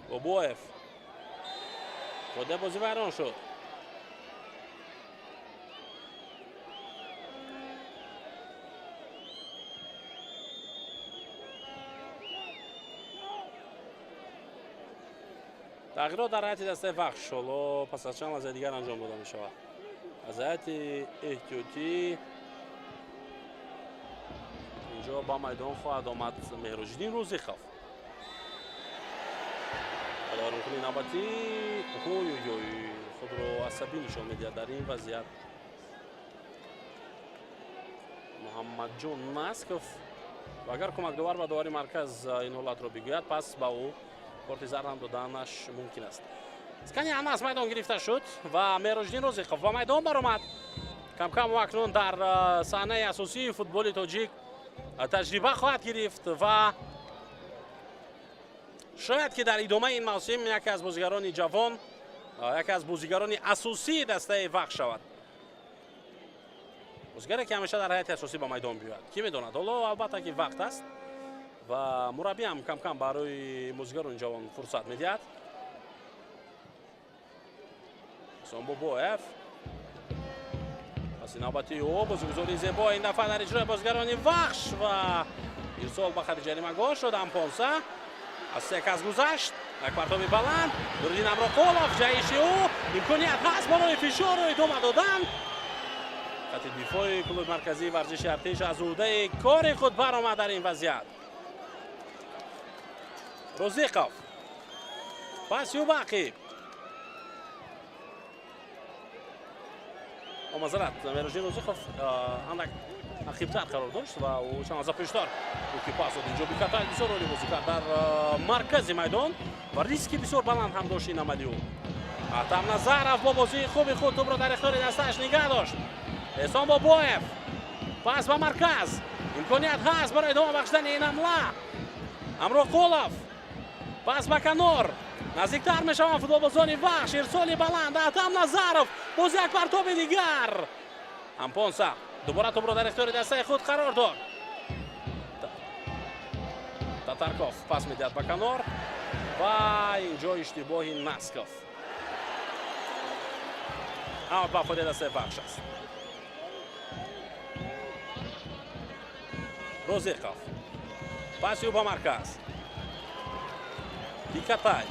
Бобоев. Худи бозӣ вайрон шуд. Тағйирот дар ҳайати дастаи Вахш ҳоло пас аз чанд лаҳзаи дигар анҷом дода мешавад. Аз ҳайати эҳтиётӣ инҷо ба майдон хоҳад омад Меҳроҷиддин Рӯзиқов. Вайронкунии навбатӣ ой-ой-ой, худро асабӣ нишон медиҳад дар ин вазъият. Муҳаммадҷон Насков, ва агар кӯмакдовар ба довари марказ ин ҳолатро бигӯяд, пас ба ӯ корти зард ҳам доданаш мумкин аст. Скани Анас майдон гирифта шуд ва Меҳроҷиддин Рӯзиқов ба майдон баромад. Камкам ӯ акнун дар саҳнаи асосии футболи тоҷик таҷриба хоҳад гирифт ва шояд ки дар идомаи ин мавсим яке аз бозигарони ҷавон, яке аз бозигарони асосии дастаи Вахш шавад. Бозигаре ки ҳамеша дар ҳайати асосӣ ба майдон биёяд. Кӣ медонад? Ҳоло албатта ки вақт аст ва мураббӣ ҳам кам-кам барои бозигарони ҷавон фурсат медиҳад. Эҳсон Бобоев. Паси навбати ӯ бозигузории зебо ин дафъа дар иҷрои бозигарони Вахш ва ирсол ба хати ҷаримагоҳ шуд. Ампонса аз се кас гузашт. Як партоби баланд. Нуриддин Амроқулов, ҷаҳиши ӯ, имконият ҳаст барои фишорро идома додан. Хати дифои клуби марказии варзиши Артиш аз ӯҳдаи кори худ баромад дар ин вазъият. Рӯзиқов. Паси ӯ ба ақиб. Мазарат Меҳроҷиддин Рӯзиқов андак ақибтар қарор дошт ва ӯ чанд лаҳза пештар ӯ ки пас дод инҷо Бикатай бисёр олӣ бозӣ кард дар маркази майдон ва риски бисёр баланд ҳам дошт ин амали ӯ. Атам Назаров бо бозии хуби худ тӯбро дар ихтиёри дастааш нигаҳ дошт. Эҳсон Бобоев пас ба марказ. Имконият ҳаст барои идома бахшидани ин ҳамла. Амроқулов пас ба канор. Наздиктар мешаванд футболбозони Вахш. Ирсоли баланд. Атам Назаров боз як партоби дигар. Ампонса дубора тӯбро дар ихтиёри дастаи худ қарор дод. Татарков пас медиҳад ба канор ва инҷо иштибоҳи Насков. Аут ба фоидаи дастаи Вахш аст. Рӯзиқов паси ӯ ба марказ. Бикатай.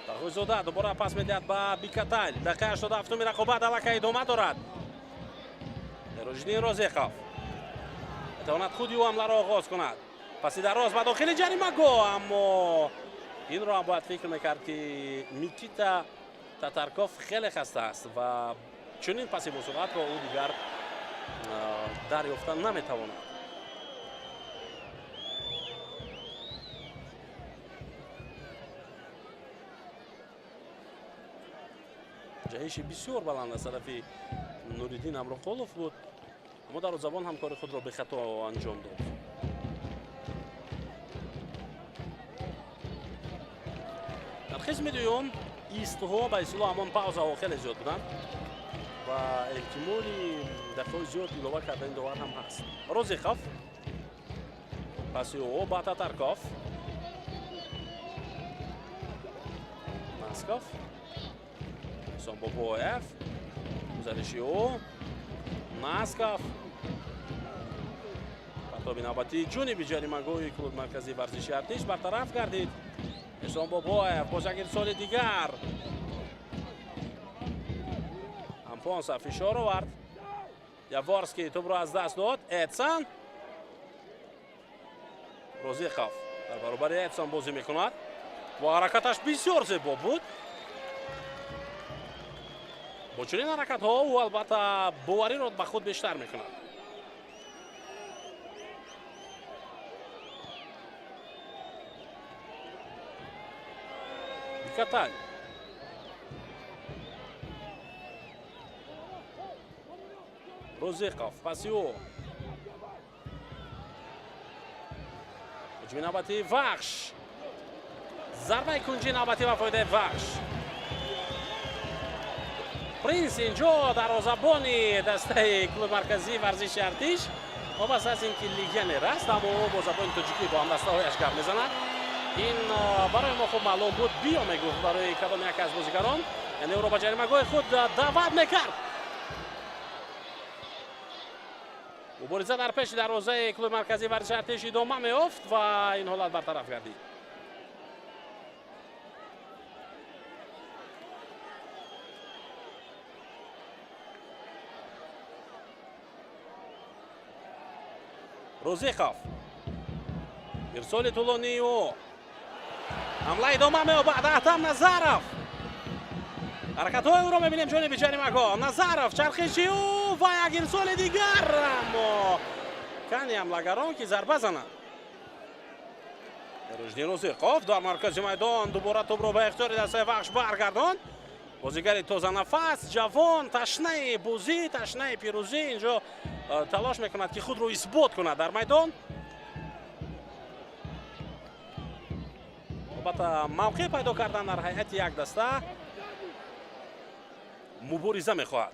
Тағойзода дубора пас медиҳад ба Бикатай. Дақиқаи 87-уми рақобат аллакай идома дорад. Меҳроҷиддин Рӯзиқов метавонад худи ӯ ҳамларо оғоз кунад. Паси дароз ба дохили ҷаримагоҳ, аммо инро ҳам бояд фикр мекард ки Микита Татарков хеле хаста аст ва чунин паси босуръатро ӯ дигар дарёфта наметавонад. Ҷаҳиши бисёр баланд аз тарафи Нуриддин Амроқулов буд, аммо дарвозабон ҳамкори худро бехато анҷом дод. Дар қисми дуюм истҳо ба истилоҳ ҳамон паузаҳо хеле зиёд буданд ва эҳтимоли дақиқаҳои зиёд илова кардани довар ҳам ҳаст. Рӯзиқов паси ӯ ба Татарков. Насков. Эҳсон Бобоев. Гузариши ӯ. Насков. Партоби навбатии ҷониби ҷаримагоҳи клуби марказии варзиши Артиш бартараф гардид. Эҳсон Бобоев боз як ирсоли дигар. Ампонса фишор овард. Яворский тӯбро аз даст дод. Эдсон. Рӯзиқов дар баробари Эдсон бозӣ мекунад ва ҳаракаташ бисёр зебо буд. Бо чунин ҳаракатҳо ӯ албатта бовариро ба худ бештар мекунад. Бикаталь. Розиқов, паси ӯ. Ҳуҷуми навбатии Вахш. Зарбаи кунҷии навбатӣ ба фоидаи Вахш. Принс инҷо дарвозабони дастаи клуби марказии варзиши Артиш вобаста аз ин ки легионер аст, аммо ӯ бо забони тоҷикӣ бо ҳамдастаҳояш гап мезанад. Ин барои мо хуб маълум буд. Биё мегуфт барои кадом яке аз бозигарон, яъне ӯро ба ҷаримагоҳи худ даъват мекард. Мубориза дар пеши дарвозаи клуби марказии варзиши Артиш идома меёфт ва ин ҳолат бартараф гардид. Розиқов. Ирсоли тӯлонии ӯ. Ҳамла идома меёбад. Аҳтам Назаров. Ҳаракатҳои ӯро мебинем ҷониби ҷаримагоҳ. Назаров, чархиши ӯ ва як ирсоли дигар, аммо кани ҳамлагарон ки зарба зананд. Рушдин Розиқов дар маркази майдон дубора тӯбро ба ихтиёри дастаи Вахш баргардонд. Бозигари тозанафас, ҷавон, ташнаи бозӣ, ташнаи пирӯзӣ инҷо талош мекунад ки худро исбот кунад дар майдон. Албатта мавқеъ пайдо кардан дар ҳайати як даста мубориза мехоҳад.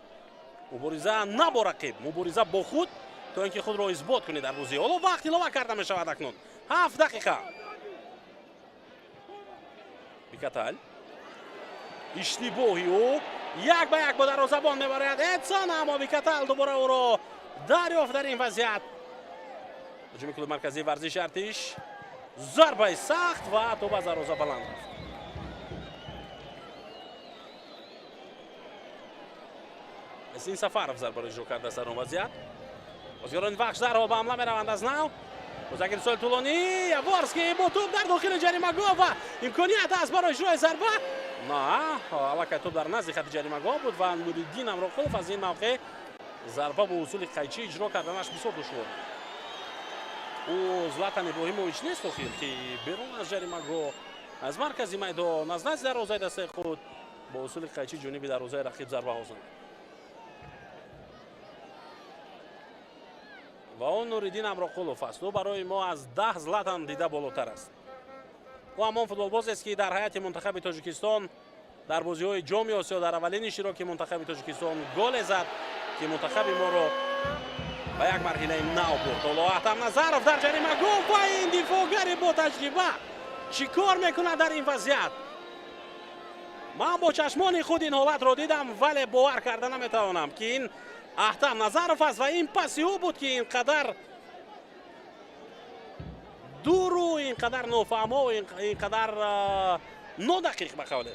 Мубориза на бо рақиб, мубориза бо худ, то ин ки худро исбот кунед дар бозӣ. Ҳоло вақт илова карда мешавад акнун. 7 дақиқа. Бикаталь. Иштибоҳи ӯ як ба як бо дарвозабон мебарояд Эдсон, аммо Бикатал дубора ӯро дарёфт дар ин вазъият. Ҳуҷуми клуби марказии варзиши Артиш. Зарбаи сахт ва тӯб аз дарвоза баланд рафт. Эсин Сафаров зарбаро иҷро кардааст дар он вазъият. Бозигарони Вахш дарҳол ба ҳамла мераванд аз нав. Боз як ирсоли тӯлонӣ. Яворский бо тӯб дар дохили ҷаримагоҳ ва имконият аст барои иҷрои зарба. На, аллакай тӯб дар назди хати ҷаримагоҳ буд ва Нуриддин Амроқулов аз ин мавқеъ зарба бо усули қайчӣ иҷро карданаш бисёр душвор. Ӯ Златан Иброҳимович нест охир, ки берун аз ҷаримагоҳ, аз маркази майдон, аз назди дарвозаи дастаи худ бо усули қайчӣ ҷониби дарвозаи рақиб зарбаҳо занад. Ва он Нуриддин Амроқулов аст. Ӯ барои мо аз 10 Златан дида болотар аст. Ӯ ҳамон футболбозест, ки дар ҳайати мунтахаби Тоҷикистон дар бозиҳои Ҷоми Осиё дар аввалин иштироки мунтахаби Тоҷикистон голе зад, ки мунтахаби моро ба як марҳилаи нав бурд. Ҳоло Аҳтам Назаров дар ҷаримагоҳ ва ин дифоъгари бо таҷриба чӣ кор мекунад дар ин вазъият? Ман бо чашмони худ ин ҳолатро дидам, вале бовар карда наметавонам, ки ин Аҳтам Назаров аст ва ин паси ӯ буд, ки ин қадар дуру, ин қадар нофаҳмо, ин қадар нодақиқ ба қавле.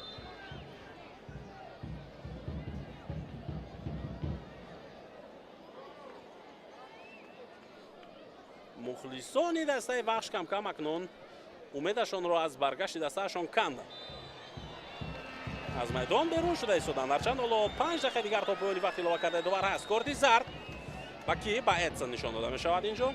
Мухлисони дастаи Вахш камкам акнун умедашонро аз баргашти дастаашон канданд. Аз майдон берун шуда истоданд. Ҳарчанд ҳоло 5 дақиқа дигар то поёни вақт илова кардаи довар ҳаст. Корти зард ба ки? Ба Эдсон нишон дода мешавад инҷо.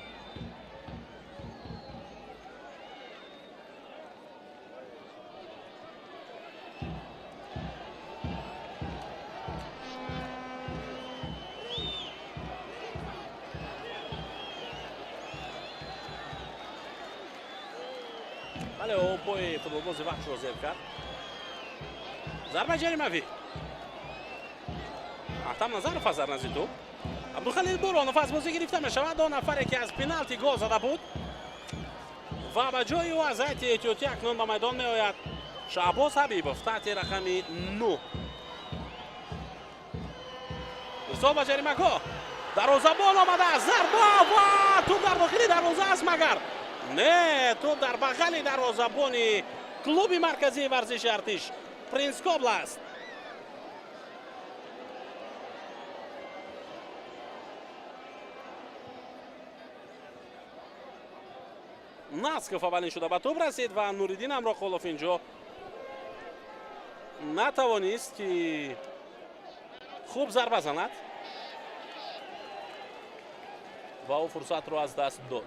Бале, ӯ пои футболбози Вахшро зер кард. Зарбаи ҷаримавӣ. Аҳтам Назаров аз дар назди тӯб. Абдухалил Буронов аз бозӣ гирифта мешавад. Он нафаре ки аз пеналти гол зада буд ва ба ҷои ӯ аз ҳайати эҳтиётӣ акнун ба майдон меояд Шаҳбоз Ҳабибов таҳти рақами 9. Ирсол ба ҷаримагоҳ. Дарвозабон омадааст. Зарба ва тӯб дар дохили дарвоза аст, магар не, тӯб дар бағали дарвозабони клуби марказии варзиши Артиш Принс Кобла аст. Насков аввалин шуда ба тӯб расид ва Нуриддин Амроқулов инҷо натавонист, ки хуб зарба занад ва ӯ фурсатро аз даст дод.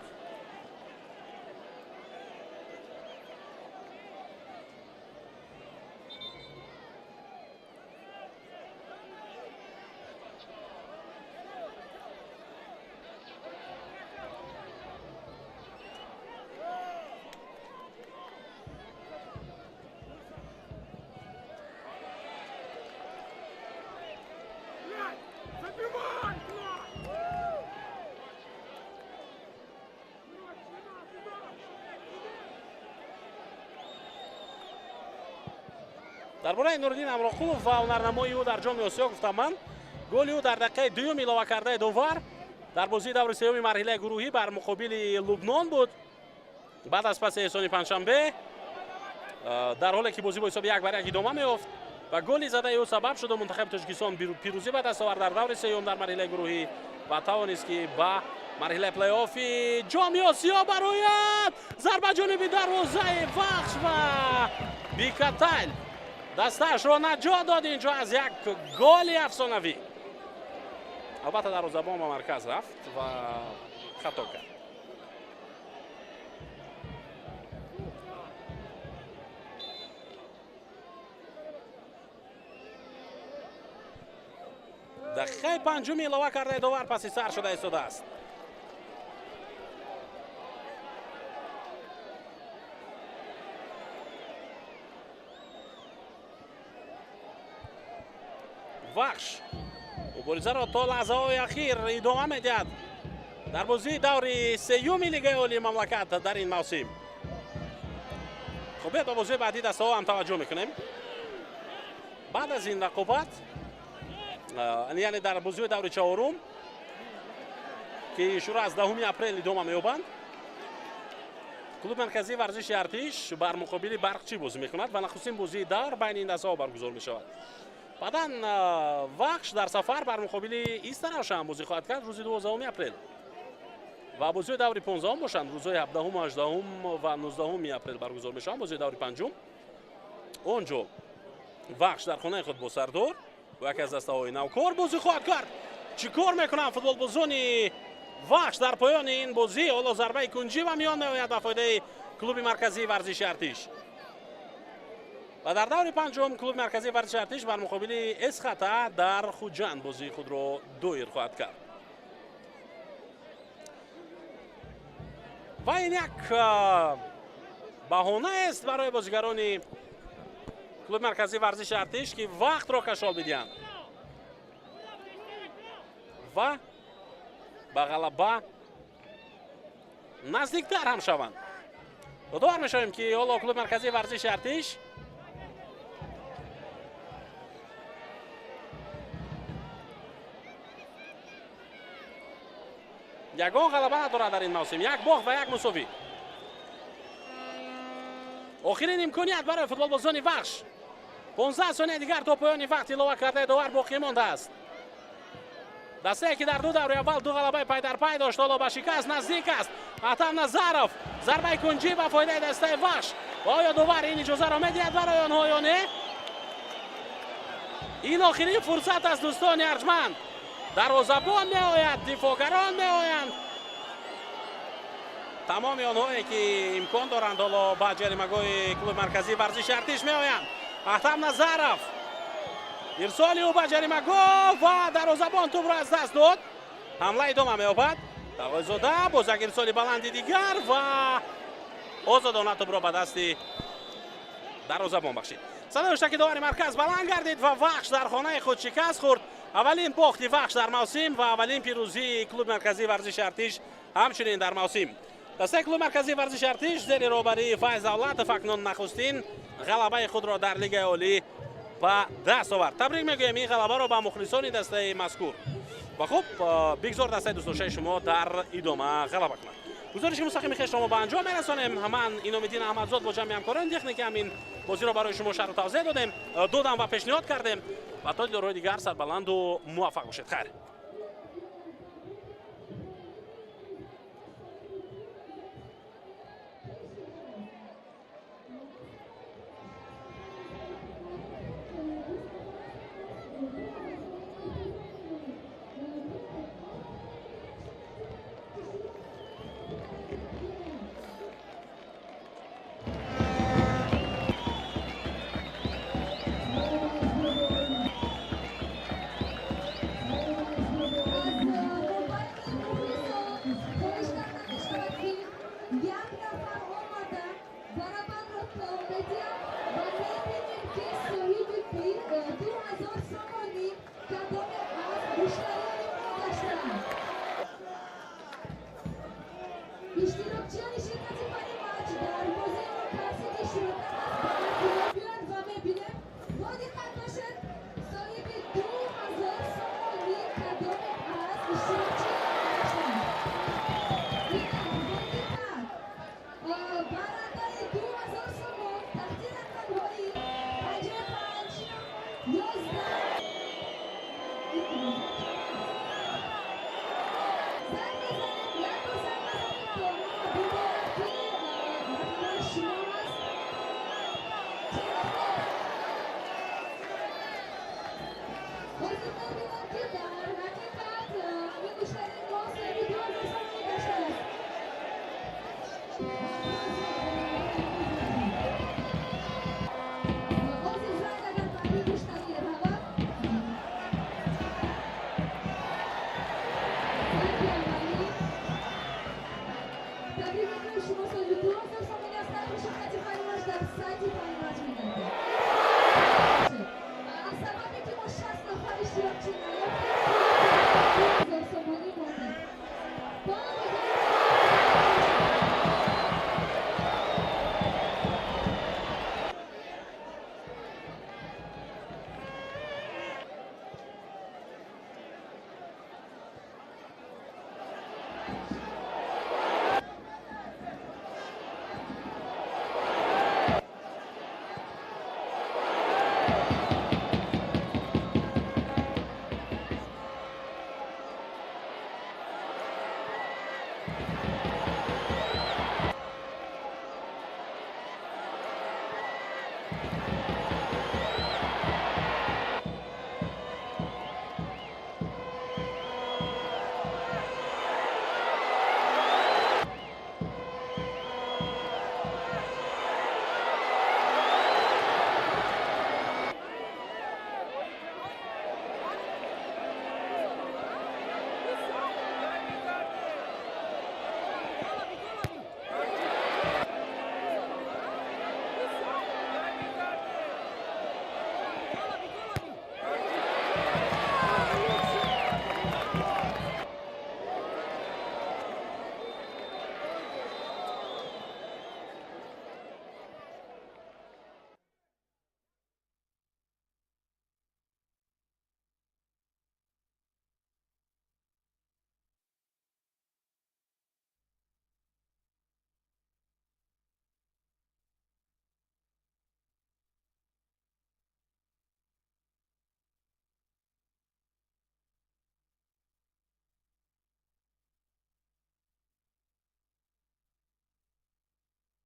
Дар бораи Нуриддин Амроқулов ва ҳунарнамои ӯ дар Ҷоми Осиё гуфтам ман. Голи ӯ дар дақиқаи дуюм илова кардаи довар дар бозии даври сеюми марҳилаи гурӯҳӣ бар муқобили Лубнон буд. Баъд аз паси эҳсони панҷшанбе, дар ҳоле ки бозӣ бо ҳисоби 1-1 идома меёфт ва голи задаи ӯ сабаб шуд мунтахаби Тоҷикистон пирӯзӣ ба даст овард дар даври сеюм дар марҳилаи гурӯҳӣ ва тавонист ки ба марҳилаи плей-оффи Ҷоми Осиё барояд. Зарба ҷониби дарвозаи Вахш ва Бикатайл дастаашро наҷот дод инҷо аз як голи афсонавӣ. Албатта, дарвозабон ба марказ рафт ва хато кард. Дақиқаи панҷуми илова кардаи довар паси сар шуда истодааст. Вахш муборизаро то лаҳзаҳои ахир идома медиҳад дар бозии даври сеюми Лигаи Олии мамлакат дар ин мавсим. Хуб, биёед ба бозии баъдии дастаҳо ҳам таваҷҷӯҳ мекунем. Баъд аз ин рақобат, яъне дар бозиҳои даври чаҳорум, ки шурӯъ аз 10 апрел идома меёбанд, клуби марказии варзиши Артиш бар муқобили Барқчӣ бозӣ мекунад ва нахустин бозии давр байни ин дастаҳо баргузор мешавад. Баъдан Вахш дар сафар бар муқобили Истаравшан бозӣ хоҳад кард рӯзи 12 апрел ва бозиҳои даври 15 бошанд рӯзҳои 17, 18 ва 19 апрел баргузор мешаванд. Бозиҳои даври панҷум он ҷо Вахш дар хонаи худ бо Сардор, бо яке аз дастаҳои навкор бозӣ хоҳад кард. Чӣ кор мекунанд футболбозони Вахш дар поёни ин бозӣ? Ҳоло зарбаи кунҷӣ ба миён меояд ба фоидаи клуби марказии варзиши Артиш. Ва дар даври панҷум клуби марказии варзиши Артиш бар муқобили Эсхата дар Хуҷанд бозии худро доир хоҳад кард. Ва ин як баҳонаест барои бозигарони клуби марказии варзиши Артиш, ки вақтро кашол бидиҳанд ва ба ғалаба наздиктар ҳам шаванд. Ёдовар мешавем, ки ҳоло клуби марказии варзиши Артиш ягон ғалаба надорад дар ин мавсим, як бохт ва як мусовӣ. Охирин имконият барои футболбозони Вахш. 15 сония дигар то поёни вақт илова кардаи довар боқӣ мондааст. Дастае ки дар ду даври аввал ду ғалабаи пайдарпай дошт, ҳоло ба шикаст наздик аст. Атам Назаров, зарбаи кунҷӣ ба фоидаи дастаи Вахш. Оё довар ин иҷозаро медиҳад барои онҳо ё не? Ин охирин фурсат аст, дӯстони арҷманд. Дарвозабон меояд, дифоъгарон меоянд. Тамоми онҳое ки имкон доранд ҳоло ба ҷаримагоҳи клуби марказии варзиши Артиш меоянд. Аҳтам Назаров, ирсоли ӯ ба ҷаримагоҳ ва дарвозабон тӯбро аз даст дод. Ҳамла идома меёбад. Тағойзода боз як ирсоли баланди дигар ва озодона тӯбро ба дасти дарвозабон бахшид. Садои ҳуштаки довари марказ баланд гардид ва Вахш дар хонаи худ шикаст хӯрд. Аввалин бохти Вахш дар мавсим ва аввалин пирӯзии клуби марказии варзиши Артиш ҳамчунин дар мавсим. Дастаи клуби марказии варзиши Артиш зери роҳбарии Файз Давлатов акнун нахустин ғалабаи худро дар Лигаи Олӣ ба даст овард. Табрик мегӯем ин ғалабаро ба мухлисони дастаи мазкур. Ва хуб, бигзор дастаи дӯстдоштаи шумо дар идома ғалаба кунад. Гузориши мустақими хешро мо ба анҷом мерасонем. Ман Иномиддин Аҳмадзод бо ҷамъи ҳамкорони техникӣ ҳамин бозиро барои шумо шарҳу тавзеҳ додам ва пешниҳод кардем. Ва то дидорҳои дигар сарбаланду муваффақ бошед. Хайр.